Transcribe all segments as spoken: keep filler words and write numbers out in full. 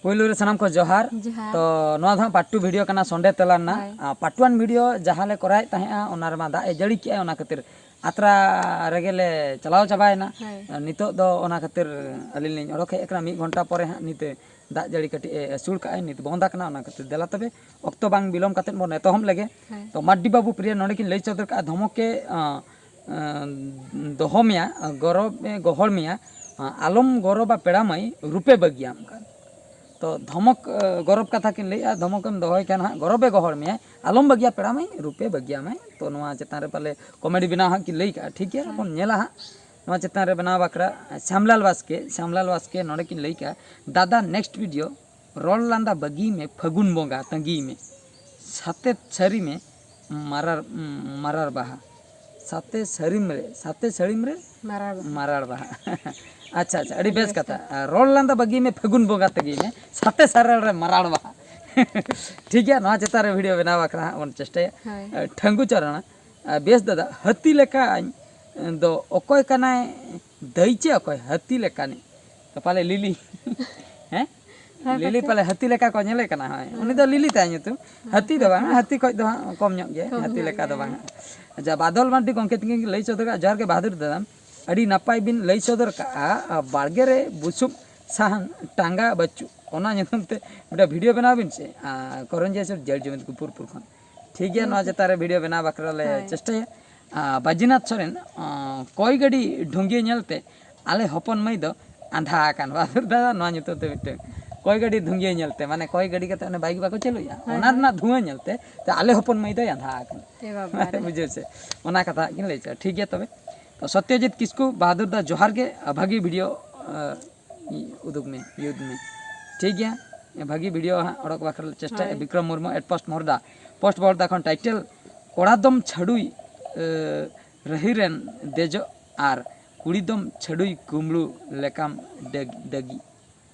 ᱯᱳᱭᱞᱳ ᱨᱮ ᱥᱟᱱᱟᱢ ᱠᱚ ᱡᱚᱦᱟᱨ᱾ ᱡᱚᱦᱟᱨ᱾ ᱛᱚ ᱱᱚᱣᱟ ᱫᱚ ᱦᱟᱸᱜ ᱯᱟᱨᱴ ᱴᱩ ᱵᱷᱤᱰᱤᱭᱳ ᱠᱟᱱᱟ ᱥᱚᱱᱰᱮ ᱛᱟᱞᱟ ᱨᱮᱱᱟᱜ᱾ ᱦᱳᱭ᱾ ᱟᱨ ᱯᱟᱨᱴ ᱳᱣᱟᱱ ᱵᱷᱤᱰᱤᱭᱳ ᱡᱟᱦᱟᱸ ᱞᱮ ᱠᱚᱨᱟᱣᱮᱫ ᱛᱟᱦᱮᱸᱜᱼᱟ, ᱚᱱᱟ ᱨᱮᱢᱟ ᱫᱟᱜ ᱮ ᱡᱟᱹᱲᱤ ᱠᱮᱜᱼᱟ, ᱚᱱᱟ ᱠᱷᱟᱹᱛᱤᱨ ᱟᱛᱨᱟ ᱨᱮᱜᱮ ᱞᱮ ᱪᱟᱞᱟᱣ ᱪᱟᱵᱟᱭᱮᱱᱟ᱾ ᱦᱳᱭ᱾ ᱱᱤᱛᱚᱜ ᱫᱚ ᱚᱱᱟ ᱠᱷᱟᱹᱛᱤᱨ ᱟᱹᱞᱤᱧ ᱞᱤᱧ ᱚᱰᱚᱠ ᱦᱮᱡ ᱟᱠᱟᱱᱟ᱾ ᱢᱤᱫ ᱜᱷᱚᱱᱴᱟ ᱯᱚᱨᱮ ᱦᱟᱸᱜ ᱱᱤᱛ ᱫᱟᱜ ᱡᱟᱹᱲᱤ ᱠᱟᱹᱴᱤᱡ ᱮ ᱟᱹᱥᱩᱲ ᱠᱟᱜᱼᱟᱭ, ᱱᱤᱛ ᱵᱚᱱᱫ ᱟᱠᱟᱱᱟ᱾ ᱚᱱᱟ ᱠᱷᱟᱹᱛᱤᱨ ᱫᱮᱞᱟ ᱛᱚᱵᱮ ᱚᱠᱛᱚ ᱵᱟᱝ ᱵᱤᱞᱚᱢ ᱠᱟᱛᱮᱫ ᱵᱚᱱ ᱮᱛᱚᱦᱚᱵ ᱞᱮᱜᱮ᱾ ᱦᱳᱭ᱾ ᱛᱚ ᱢᱟᱹᱨᱰᱤ ᱵᱟᱹᱵᱩ ᱯᱨᱤᱭᱟ ᱱᱚᱰᱮ ᱠᱤᱱ ᱞᱟᱹᱭ ᱥᱚᱫᱚᱨ ᱠᱟᱜᱼᱟ, ᱫᱷᱚᱢᱚᱠᱮ ᱟᱸ, ᱟᱸ, ᱫᱚᱦᱚ ᱢᱮᱭᱟ, ᱜᱚᱨᱚᱵᱮ ᱜᱚᱦᱚᱲ ᱢᱮᱭᱟ, ᱟᱸ, ᱟᱞᱚᱢ ᱜᱚᱨᱚᱵᱟ ᱯᱮᱲᱟ ᱢᱟᱹᱭ, ᱨᱩᱯᱮ ᱵᱟᱹᱜᱤᱭᱟᱢ ᱠᱟᱱ᱾ ᱛᱚ ᱫᱷᱚᱢᱚᱠ, ᱟᱸ, ᱜᱚᱨᱚᱵ ᱠᱟᱛᱷᱟ ᱠᱤᱱ ᱞᱟᱹᱭᱮᱜᱼᱟ, ᱫᱷᱚᱢᱚᱠᱮᱢ ᱫᱚᱦᱚᱭ ᱠᱷᱟᱱ ᱦᱟᱸᱜ ᱜᱚᱨᱚᱵᱮ ᱜᱚᱦᱚᱲ ᱢᱮᱭᱟ, ᱟᱞᱚᱢ ᱵᱟᱹᱜᱤᱭᱟ ᱯᱮᱲᱟ ᱢᱟᱹᱭ, ᱨᱩᱯᱮ ᱵᱟᱹᱜᱤᱭᱟᱢᱟᱭ᱾ ᱛᱚ ᱱᱚᱣᱟ ᱪᱮᱛᱟᱱ ᱨᱮ ᱯᱟᱞᱮ ᱠᱚᱢᱮᱰᱤ ᱵᱮᱱᱟᱣ ᱦᱟᱸᱜ ᱠᱤᱱ ᱞᱟᱹᱭ ᱠᱟᱜᱼᱟ, ᱴᱷᱤᱠ ᱜᱮᱭᱟ, ᱦᱮᱸ᱾ ᱵᱚᱱ ᱧᱮᱞᱟ ᱦᱟᱸᱜ᱾ ᱱᱚᱣᱟ ᱪᱮᱛᱟᱱ ᱨᱮ ᱵᱮᱱᱟᱣ ᱵᱟᱠᱷᱨᱟ ᱥᱟᱢᱞᱟᱞ ᱵᱟᱥᱠᱮ, ᱥᱟᱢᱞᱟᱞ ᱵᱟᱥᱠᱮ ᱱᱚᱰᱮ ᱠᱤᱱ ᱞᱟᱹᱭ ᱠᱟᱜᱼᱟ, ᱫᱟᱫᱟ ᱱᱮᱠᱥᱴ ᱵᱷᱤᱰᱤᱭᱳ ᱨᱚᱲ ᱞᱟᱸᱫᱟ ᱵᱟᱹᱜᱤᱭ ᱢᱮ, ᱯᱷᱟᱹᱜᱩᱱ ᱵᱚᱸᱜᱟ ᱛᱟᱺᱜᱤᱭ ᱢᱮ, ᱥᱟᱛᱮ ᱥᱟᱹᱨᱤ ᱢᱮ ᱢᱟᱨᱟᱲ, ᱢᱟᱨᱟᱲ ᱵᱟᱦᱟ, ᱥᱟᱛᱮ ᱥᱟᱹᱨᱤᱢ ᱨᱮ, ᱥᱟᱛᱮ ᱥᱟᱹᱲᱤᱢ ᱨᱮ ᱢᱟᱨᱟᱲ ᱵᱟᱦᱟ᱾ ᱢᱟᱨᱟᱲ ᱵᱟᱦᱟ᱾ ᱟᱪᱪᱷᱟ, ᱟᱪᱪᱷᱟ, ᱟᱹᱰᱤ ᱟᱹᱰᱤ ᱵᱮᱥ ᱵᱮᱥ ᱠᱟᱛᱷᱟ᱾ ᱠᱟᱛᱷᱟ᱾ ᱟᱨ ᱨᱚᱲ ᱞᱟᱸᱫᱟ ᱵᱟᱹᱜᱤᱭ ᱢᱮ, ᱯᱷᱟᱹᱜᱩᱱ ᱵᱚᱸᱜᱟ ᱛᱟᱺᱜᱤᱭ ᱢᱮ, ᱥᱟᱛᱮ ᱥᱟᱨᱟᱲ ᱨᱮ ᱢᱟᱨᱟᱲ ᱵᱟᱦᱟ᱾ ᱴᱷᱤᱠ ᱜᱮᱭᱟ, ᱱᱚᱣᱟ ᱪᱮᱛᱟᱱ ᱨᱮ ᱵᱷᱤᱰᱤᱭᱳ ᱵᱮᱱᱟᱣ ᱵᱟᱠᱷᱨᱟ ᱦᱟᱸᱜ ᱵᱚᱱ ᱪᱮᱥᱴᱟᱭᱟ᱾ ᱦᱳᱭ᱾ ᱟᱨ ᱴᱷᱟᱹᱝᱜᱩ ᱪᱟᱨᱟᱬᱟ, ᱟᱨ ᱵᱮᱥ ᱫᱟᱫᱟ, ᱦᱟᱹᱛᱤ ᱞᱮᱠᱟᱧ ᱫᱚ ᱚᱠᱚᱭ ᱠᱟᱱᱟᱭ? ᱫᱟᱹᱭ ᱪᱮ ᱚᱠᱚᱭ ᱦᱟᱹᱛᱤ ᱞᱮᱠᱟᱱᱤᱡ? ᱛᱚ ᱯᱟᱞᱮ ᱞᱤᱞᱤ᱾ ᱦᱮᱸ? ᱦᱮᱸ, ᱞᱤᱞᱤ ᱯᱟᱪᱮ᱾ ᱯᱟᱞᱮ ᱦᱟᱹᱛᱤ ᱞᱮᱠᱟ ᱠᱚ ᱧᱮᱞᱮ ᱠᱟᱱᱟ, ᱦᱳᱭ᱾ ᱦᱮᱸ᱾ ᱩᱱᱤ ᱫᱚ ᱞᱤᱞᱤ ᱛᱟᱭ ᱧᱩᱛᱩᱢ᱾ ᱦᱮᱸ, ᱦᱟᱹᱛᱤ ᱫᱚ ᱦᱟᱹᱛᱤ᱾ ᱵᱟᱝ, ᱦᱟᱹᱛᱤ ᱠᱷᱚᱡ ᱫᱚ ᱦᱟᱸᱜ ᱠᱚᱢ ᱧᱚᱜ ᱜᱮ, ᱠᱚᱢ ᱦᱟᱹᱛᱤ ᱧᱚᱜ ᱞᱮᱠᱟ ᱫᱚ ᱜᱮᱭᱟ᱾ ᱵᱟᱝ᱾ ᱟᱪᱪᱷᱟ, ᱵᱟᱫᱚᱞ ᱢᱟᱨᱰᱤ ᱜᱚᱢᱠᱮ ᱛᱤᱠᱤᱱ ᱠᱤᱱ ᱞᱟᱹᱭ ᱥᱚᱫᱚᱨ ᱠᱟᱜᱼᱟ, ᱡᱚᱦᱟᱨ ᱜᱮ ᱵᱟᱦᱟᱫᱩᱨ ᱫᱟᱫᱟ, ᱟᱹᱰᱤ ᱱᱟᱯᱟᱭ ᱵᱤᱱ ᱞᱟᱹᱭ ᱥᱚᱫᱚᱨ ᱠᱟᱜᱼᱟ, ᱟᱨ ᱵᱟᱲᱜᱮ ᱨᱮ ᱵᱩᱥᱩᱵ ᱥᱟᱦᱟᱱ ᱴᱟᱸᱜᱟ ᱵᱟᱹᱪᱩᱜ, ᱚᱱᱟ ᱧᱩᱛᱩᱢ ᱛᱮ ᱢᱤᱫᱴᱟᱝ ᱵᱷᱤᱰᱤᱭᱳ ᱵᱮᱱᱟᱣ ᱵᱤᱱ ᱥᱮ, ᱟᱨ ᱠᱚᱨᱚᱧᱡᱤᱭᱟᱹ ᱥᱩᱨ ᱡᱮᱞ ᱡᱩᱢᱤᱫ ᱜᱚᱯᱩᱨᱯᱩᱨ ᱠᱷᱚᱱ᱾ ᱴᱷᱤᱠ ᱜᱮᱭᱟ, ᱱᱚᱣᱟ ᱦᱩᱸ᱾ ᱪᱮᱛᱟᱱ ᱨᱮ ᱵᱷᱤᱰᱤᱭᱳ ᱵᱮᱱᱟᱣ ᱵᱟᱠᱷᱨᱟ ᱞᱮ ᱦᱳᱭ᱾ ᱪᱮᱥᱴᱟᱭᱟ᱾ ᱟᱨ ᱵᱟᱡᱤᱱᱟᱛᱷ ᱥᱚᱨᱮᱱ, ᱟᱸ, ᱠᱚᱭ ᱜᱟᱹᱰᱤ ᱰᱷᱩᱝᱜᱤᱭᱟᱹ ᱧᱮᱞᱛᱮ ᱟᱞᱮ ᱦᱚᱯᱚᱱ ᱢᱟᱹᱭ ᱫᱚ ᱟᱸᱫᱷᱟ ᱟᱠᱟᱱ᱾ ᱵᱟᱫᱩᱨ ᱫᱟᱫᱟ, ᱱᱚᱣᱟ ᱧᱩᱛᱩᱢ ᱛᱮ ᱢᱤᱫᱴᱟᱝ ᱠᱚᱭ ᱜᱟᱹᱰᱤ ᱰᱷᱩᱝᱜᱤᱭᱟᱹ ᱧᱮᱞᱛᱮ, ᱢᱟᱱᱮ ᱠᱚᱭ ᱜᱟᱹᱰᱤ ᱠᱟᱛᱮ ᱚᱱᱮ ᱵᱟᱭᱤᱠ ᱵᱟᱠᱚ ᱪᱟᱹᱞᱩᱭᱟ, ᱦᱳᱭ, ᱚᱱᱟ ᱦᱳᱭ᱾ ᱨᱮᱱᱟᱜ ᱫᱷᱩᱣᱟᱹ ᱧᱮᱞᱛᱮ ᱛᱮ ᱟᱞᱮ ᱦᱚᱯᱚᱱ ᱢᱟᱹᱭ ᱫᱚᱭ ᱟᱸᱫᱷᱟ ᱟᱠᱟᱱᱟ᱾ ᱮ ᱵᱟᱵᱟ ᱨᱮ᱾ ᱵᱩᱡᱷᱟᱹᱣ ᱥᱮ? ᱚᱱᱟ ᱠᱟᱛᱷᱟ ᱠᱤᱱ ᱞᱟᱹᱭ ᱦᱚᱪᱚᱭᱟ᱾ ᱴᱷᱤᱠ ᱜᱮᱭᱟ ᱛᱚᱵᱮ᱾ ᱛᱚ ᱥᱚᱛᱭᱚᱡᱤᱛ ᱠᱤᱥᱠᱩ, ᱵᱟᱦᱟᱫᱩᱨ ᱫᱟ ᱡᱚᱦᱟᱨ ᱜᱮ, ᱵᱷᱟᱹᱜᱤ ᱵᱷᱤᱰᱤᱭᱳ, ᱟᱸ, ᱩᱫᱩᱜᱽ ᱢᱮ, ᱤᱭᱩᱫᱽ ᱢᱮ᱾ ᱴᱷᱤᱠ ᱜᱮᱭᱟ, ᱵᱷᱟᱹᱜᱤ ᱵᱷᱤᱰᱤᱭᱳ ᱦᱟᱸᱜ ᱚᱰᱚᱠ ᱵᱟᱠᱷᱨᱟ ᱞᱮ ᱪᱮᱥᱴᱟᱭᱟ᱾ ᱦᱳᱭ᱾ Bikram Murmu at post Morda, post Bahorda ᱠᱷᱚᱱ ᱴᱟᱭᱴᱮᱞ, ᱠᱚᱲᱟ ᱫᱚᱢ ᱪᱷᱟᱹᱰᱩᱭ, ᱮ, ᱨᱟᱹᱦᱤ ᱨᱮᱢ ᱫᱮᱡᱚᱜ ᱟᱨ ᱠᱩᱲᱤ ᱫᱚᱢ ᱪᱷᱟᱹᱰᱩᱭ ᱠᱩᱢᱵᱽᱲᱩ ᱞᱮᱠᱟᱢ ᱰᱟᱹᱜ-, ᱰᱟᱹᱜᱤ᱾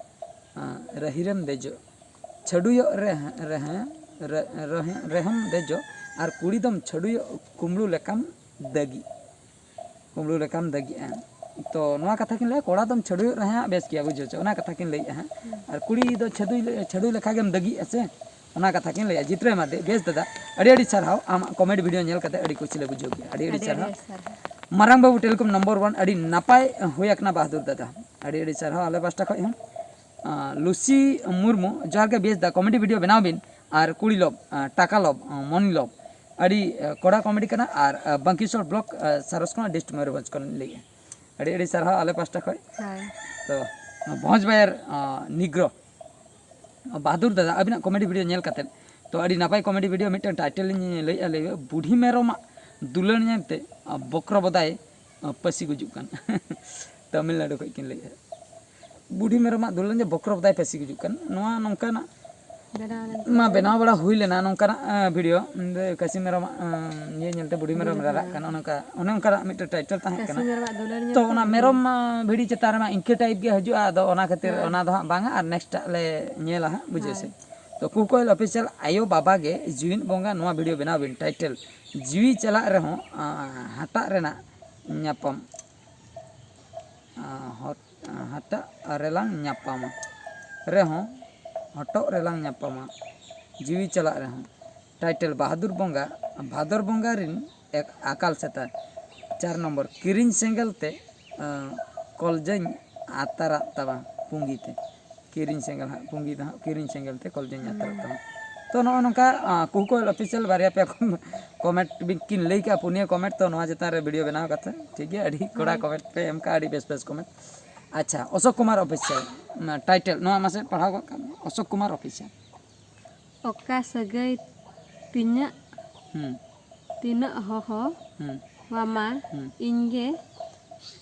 ᱟᱸ, ᱨᱟᱹᱦᱤ ᱨᱮᱢ ᱫᱮᱡᱚᱜ, ᱪᱷᱟᱹᱰᱩᱭᱚᱜ ᱨᱮ, ᱨᱮᱦᱮᱸ, ᱨᱮ-, ᱨᱮᱦᱮᱸ, ᱨᱮᱦᱚᱸᱢ ᱫᱮᱡᱚᱜ ᱟᱨ ᱠᱩᱲᱤ ᱫᱚᱢ ᱪᱷᱟᱹᱰᱩᱭᱚᱜ ᱠᱩᱢᱵᱽᱲᱩ ᱞᱮᱠᱟᱢ ᱫᱟᱹᱜᱤ᱾ ᱠᱩᱢᱵᱽᱲᱩ ᱞᱮᱠᱟᱢ ᱫᱟᱹᱜᱤᱜᱼᱟ᱾ ᱛᱚ ᱱᱚᱣᱟ ᱠᱟᱛᱷᱟ ᱠᱤᱱ ᱞᱟᱹᱭᱟ, ᱠᱚᱲᱟ ᱫᱚᱢ ᱪᱷᱟᱹᱰᱩᱭᱚᱜ ᱨᱮᱦᱚᱸ ᱵᱮᱥ ᱜᱮᱭᱟ, ᱵᱩᱡᱷᱟᱹᱣ ᱪᱮ, ᱚᱱᱟ ᱠᱟᱛᱷᱟ ᱠᱤᱱ ᱞᱟᱹᱭᱮᱫᱼᱟ ᱦᱟᱸᱜ᱾ ᱟᱨ ᱠᱩᱲᱤ ᱫᱚ ᱪᱷᱟᱹᱰᱩᱭ ᱞᱮ- ᱪᱷᱟᱹᱰᱩᱭ ᱞᱮᱠᱷᱟ ᱜᱮᱢ ᱫᱟᱹᱜᱤᱜᱼᱟ ᱥᱮ, ᱚᱱᱟ ᱠᱟᱛᱷᱟ ᱠᱤᱱ ᱞᱟᱹᱭᱟ᱾ ᱡᱤᱛᱨᱟᱹᱭ ᱢᱟᱨᱰᱤ, ᱵᱮᱥ ᱫᱟᱫᱟ, ᱟᱹᱰᱤ ᱟᱹᱰᱤ ᱥᱟᱨᱦᱟᱣ, ᱟᱢᱟᱜ ᱠᱚᱢᱮᱰᱤ ᱵᱷᱤᱰᱤᱭᱳ ᱧᱮᱞ ᱠᱟᱛᱮ ᱟᱹᱰᱤ ᱠᱩᱥᱤ ᱞᱮ ᱵᱩᱡᱷᱟᱹᱣ ᱠᱮᱫᱟ, ᱟᱹᱰᱤ ᱟᱹᱰᱤ ᱟᱹᱰᱤ ᱥᱟᱨᱦᱟᱣ᱾ ᱟᱹᱰᱤ ᱥᱟᱨᱦᱟᱣ᱾ ᱢᱟᱨᱟᱝ ᱵᱟᱹᱵᱩ ᱴᱮᱞᱤᱠᱚᱢ ᱱᱚᱢᱵᱚᱨ ᱚᱣᱟᱱ, ᱟᱹᱰᱤ ᱱᱟᱯᱟᱭ ᱦᱩᱭ ᱟᱠᱟᱱᱟ ᱵᱟᱦᱟᱫᱩᱨ ᱫᱟᱫᱟ, ᱟᱹᱰᱤ ᱟᱹᱰᱤ ᱥᱟᱨᱦᱟᱣ ᱟᱞᱮ ᱯᱟᱥᱴᱟ ᱠᱷᱚᱱ ᱦᱚᱸ᱾ ᱟᱸ, ᱞᱩᱥᱤ ᱢᱩᱨᱢᱩ, ᱡᱚᱦᱟᱨ ᱜᱮ ᱵᱮᱥ ᱫᱟ, ᱠᱚᱢᱮᱰᱤ ᱵᱷᱤᱰᱤᱭᱳ ᱵᱮᱱᱟᱣ ᱵᱤᱱ, ᱟᱨ ᱠᱩᱲᱤ ᱞᱚᱵ, ᱟᱸ, ᱴᱟᱠᱟ ᱞᱚᱵ, ᱟᱸ, ᱢᱚᱱᱤ ᱞᱚᱵ, ᱟᱹᱰᱤ, ᱟᱸ, ᱠᱚᱲᱟ ᱠᱚᱢᱮᱰᱤ ᱠᱟᱱᱟ, ᱟᱨ, ᱟᱸ, ᱵᱟᱝᱠᱤᱥᱚᱨ ᱵᱞᱚᱠ, ᱟᱸ, ᱥᱟᱨᱚᱥᱠᱳᱱᱟ ᱰᱤᱥᱴᱨᱤᱠᱴ ᱢᱚᱭᱩᱨᱵᱷᱚᱸᱡᱽ ᱠᱷᱚᱱ ᱞᱟᱹᱭᱮᱜᱼᱟ᱾ ᱟᱹᱰᱤ ᱟᱹᱰᱤ ᱥᱟᱨᱦᱟᱣ ᱟᱞᱮ ᱯᱟᱥᱴᱟ ᱠᱷᱚᱱ᱾ ᱦᱳᱭ᱾ ᱛᱚ ᱵᱷᱚᱸᱡᱽ ᱵᱟᱭᱟᱨ, ᱟᱸ, ᱱᱤᱜᱽᱨᱚ ᱵᱟᱦᱟᱫᱩᱨ ᱫᱟᱫᱟ, ᱟᱹᱵᱤᱱᱟᱜ ᱠᱚᱢᱮᱰᱤ ᱵᱷᱤᱰᱤᱭᱳ ᱧᱮᱞ ᱠᱟᱛᱮᱫ, ᱛᱚ ᱟᱹᱰᱤ ᱱᱟᱯᱟᱭ ᱠᱚᱢᱮᱰᱤ ᱵᱷᱤᱰᱤᱭᱳ, ᱢᱤᱫᱴᱟᱝ ᱴᱟᱭᱴᱮᱞ ᱞᱤᱧ ᱞᱟᱹᱭᱮᱫᱼᱟ, ᱞᱟᱹᱭ ᱵᱩᱰᱷᱤ ᱢᱮᱨᱚᱢᱟᱜ ᱫᱩᱞᱟᱹᱲ ᱧᱮᱞᱛᱮ, ᱟᱸ, ᱵᱚᱠᱨᱚ ᱵᱚᱫᱟᱭ, ᱟᱸ, ᱯᱟᱹᱥᱤ ᱜᱩᱡᱩᱜ ᱠᱟᱱ᱾ ᱛᱟᱢᱤᱞᱱᱟᱲᱩ ᱠᱷᱚᱱ ᱠᱤᱱ ᱞᱟᱹᱭᱮᱫᱼᱟ, ᱵᱩᱰᱷᱤ ᱢᱮᱨᱚᱢᱟᱜ ᱫᱩᱞᱟᱹᱲ ᱧᱮᱞ ᱵᱚᱠᱨᱚ ᱵᱚᱫᱟᱭ ᱯᱟᱹᱥᱤ ᱜᱩᱡᱩᱜ ᱠᱟᱱ᱾ ᱱᱚᱣᱟ ᱱᱚᱝᱠᱟᱱᱟᱜ ᱵᱮᱱᱟᱣ ᱞᱮᱱ ᱢᱟ ᱵᱮᱱᱟᱣ ᱵᱟᱲᱟ ᱦᱩᱭ ᱞᱮᱱᱟ ᱱᱚᱝᱠᱟᱱᱟᱜ, ᱟᱸ, ᱵᱷᱤᱰᱤᱭᱳ, ᱩᱱ ᱫᱚ ᱠᱟᱹᱥᱤ ᱢᱮᱨᱚᱢᱟᱜ, ᱟᱸ, ᱤᱭᱟᱹ ᱧᱮᱞᱛᱮ ᱵᱩᱰᱷᱤ ᱢᱮᱨᱚᱢ ᱵᱩᱰᱷᱤ ᱨᱟᱨᱟᱜ ᱢᱮᱨᱚᱢ᱾ ᱠᱟᱱᱟ, ᱚᱱᱮ ᱚᱱᱠᱟ, ᱚᱱᱮ ᱚᱱᱠᱟᱱᱟᱜ ᱢᱤᱫᱴᱮᱱ ᱴᱟᱭᱴᱮᱞ ᱛᱟᱦᱮᱸ ᱠᱟᱹᱥᱤ ᱠᱟᱱᱟ᱾ ᱢᱮᱨᱚᱢᱟᱜ ᱫᱩᱞᱟᱹᱲ ᱧᱮᱞ ᱛᱚ ᱛᱮ ᱚᱱᱟ ᱵᱩᱰᱷᱤ ᱢᱮᱨᱚᱢ, ᱟᱸ, ᱵᱷᱤᱰᱤ ᱪᱮᱛᱟᱱ ᱨᱮᱢᱟ ᱤᱱᱠᱟᱹ ᱴᱟᱭᱤᱯ ᱜᱮ ᱦᱤᱡᱩᱜᱼᱟ, ᱟᱫᱚ ᱚᱱᱟ ᱠᱷᱟᱹᱛᱤᱨ ᱦᱮᱸ᱾ ᱚᱱᱟ ᱫᱚ ᱦᱟᱸᱜ ᱵᱟᱝᱟ, ᱟᱨ ᱱᱮᱠᱥᱴ ᱟᱜ ᱞᱮ ᱧᱮᱞᱟ ᱦᱟᱸᱜ, ᱵᱩᱡᱷᱟᱹᱣ ᱥᱮ᱾ ᱦᱳᱭ᱾ ᱛᱚ ᱠᱩᱠᱚᱭᱮᱞ ᱚᱯᱷᱤᱥᱤᱭᱟᱞ, ᱟᱭᱳ ᱵᱟᱵᱟ ᱜᱮ ᱡᱤᱣᱤᱫ ᱵᱚᱸᱜᱟ, ᱱᱚᱣᱟ ᱵᱷᱤᱰᱤᱭᱳ ᱵᱮᱱᱟᱣ ᱵᱤᱱ, ᱴᱟᱭᱴᱮᱞ ᱡᱤᱣᱤ ᱪᱟᱞᱟᱜ ᱨᱮᱦᱚᱸ, ᱟᱸ, ᱦᱟᱴᱟᱜ ᱨᱮᱱᱟᱜ ᱧᱟᱯᱟᱢ, ᱟᱸ, ᱦᱚᱴ-, ᱦᱟᱴᱟᱜ ᱨᱮᱞᱟᱝ ᱧᱟᱯᱟᱢᱟ ᱨᱮᱦᱚᱸ, ᱦᱚᱴᱚᱜ ᱨᱮᱞᱟᱝ ᱧᱟᱯᱟᱢᱟ ᱡᱤᱣᱤ ᱪᱟᱞᱟᱜ ᱨᱮᱦᱚᱸ᱾ ᱴᱟᱭᱴᱮᱞ ᱵᱟᱦᱟᱫᱩᱨ ᱵᱚᱸᱜᱟ, ᱵᱷᱟᱫᱚᱨ ᱵᱚᱸᱜᱟ ᱨᱤᱱ ᱮᱠ ᱟᱠᱟᱞ ᱥᱮᱛᱟ᱾ ᱪᱟᱨ ᱱᱚᱢᱵᱚᱨ ᱠᱤᱨᱤᱧ ᱥᱮᱸᱜᱮᱞ ᱛᱮ, ᱟᱸ, ᱠᱚᱞᱡᱟᱹᱧ ᱟᱛᱟᱨᱟᱜ ᱛᱟᱢᱟ ᱯᱩᱸᱜᱤ ᱛᱮ᱾ ᱠᱤᱨᱤᱧ ᱥᱮᱸᱜᱮᱞ ᱦᱟᱸᱜ, ᱯᱩᱸᱜᱤ ᱫᱚ ᱦᱟᱸᱜ ᱠᱤᱨᱤᱧ ᱥᱮᱸᱜᱮᱞ ᱛᱮ ᱠᱚᱞᱡᱟᱹᱧ ᱟᱛᱟᱨᱟᱜ ᱛᱟᱢᱟ᱾ ᱛᱚ ᱱᱚᱜᱼᱚ ᱱᱚᱝᱠᱟ, ᱟᱸ, ᱠᱩᱦᱩ ᱠᱚᱭᱮᱞ ᱚᱯᱷᱤᱥᱤᱭᱟᱞ ᱵᱟᱨᱭᱟ ᱯᱮᱭᱟ ᱠᱚᱢᱮᱱᱴ ᱵᱤᱱ ᱠᱤᱱ ᱞᱟᱹᱭ ᱠᱮᱜᱼᱟ, ᱯᱩᱱᱭᱟᱹ ᱠᱚᱢᱮᱱᱴ, ᱛᱚ ᱱᱚᱣᱟ ᱪᱮᱛᱟᱱ ᱨᱮ ᱵᱷᱤᱰᱤᱭᱳ ᱵᱮᱱᱟᱣ ᱠᱟᱛᱮ, ᱴᱷᱤᱠ ᱜᱮᱭᱟ, ᱟᱹᱰᱤ ᱠᱚᱲᱟ ᱦᱳᱭ᱾ ᱠᱚᱢᱮᱱᱴ ᱯᱮ ᱮᱢ ᱠᱟᱜᱼᱟ, ᱟᱹᱰᱤ ᱵᱮᱥ ᱵᱮᱥ ᱠᱚᱢᱮᱱᱴ᱾ ᱟᱪᱪᱷᱟ, ᱚᱥᱳᱠ ᱠᱩᱢᱟᱨ ᱚᱯᱷᱤᱥᱤᱭᱟᱞ, ᱚᱱᱟ ᱴᱟᱭᱴᱮᱞ, ᱱᱚᱣᱟ ᱢᱟᱥᱮ ᱯᱟᱲᱦᱟᱣ ᱜᱚᱫ ᱠᱟᱜ ᱢᱮ, ᱚᱥᱳᱠ ᱠᱩᱢᱟᱨ ᱚᱯᱷᱤᱥᱤᱭᱟᱞ᱾ ᱚᱠᱟ ᱥᱟᱹᱜᱟᱹᱭ ᱛᱤᱧᱟᱹᱜ ᱦᱩᱸ᱾ ᱛᱤᱱᱟᱹᱜ ᱦᱚᱦᱚ ᱦᱩᱸ᱾ ᱣᱟᱢᱟ ᱦᱩᱸ᱾ ᱤᱧ ᱜᱮ,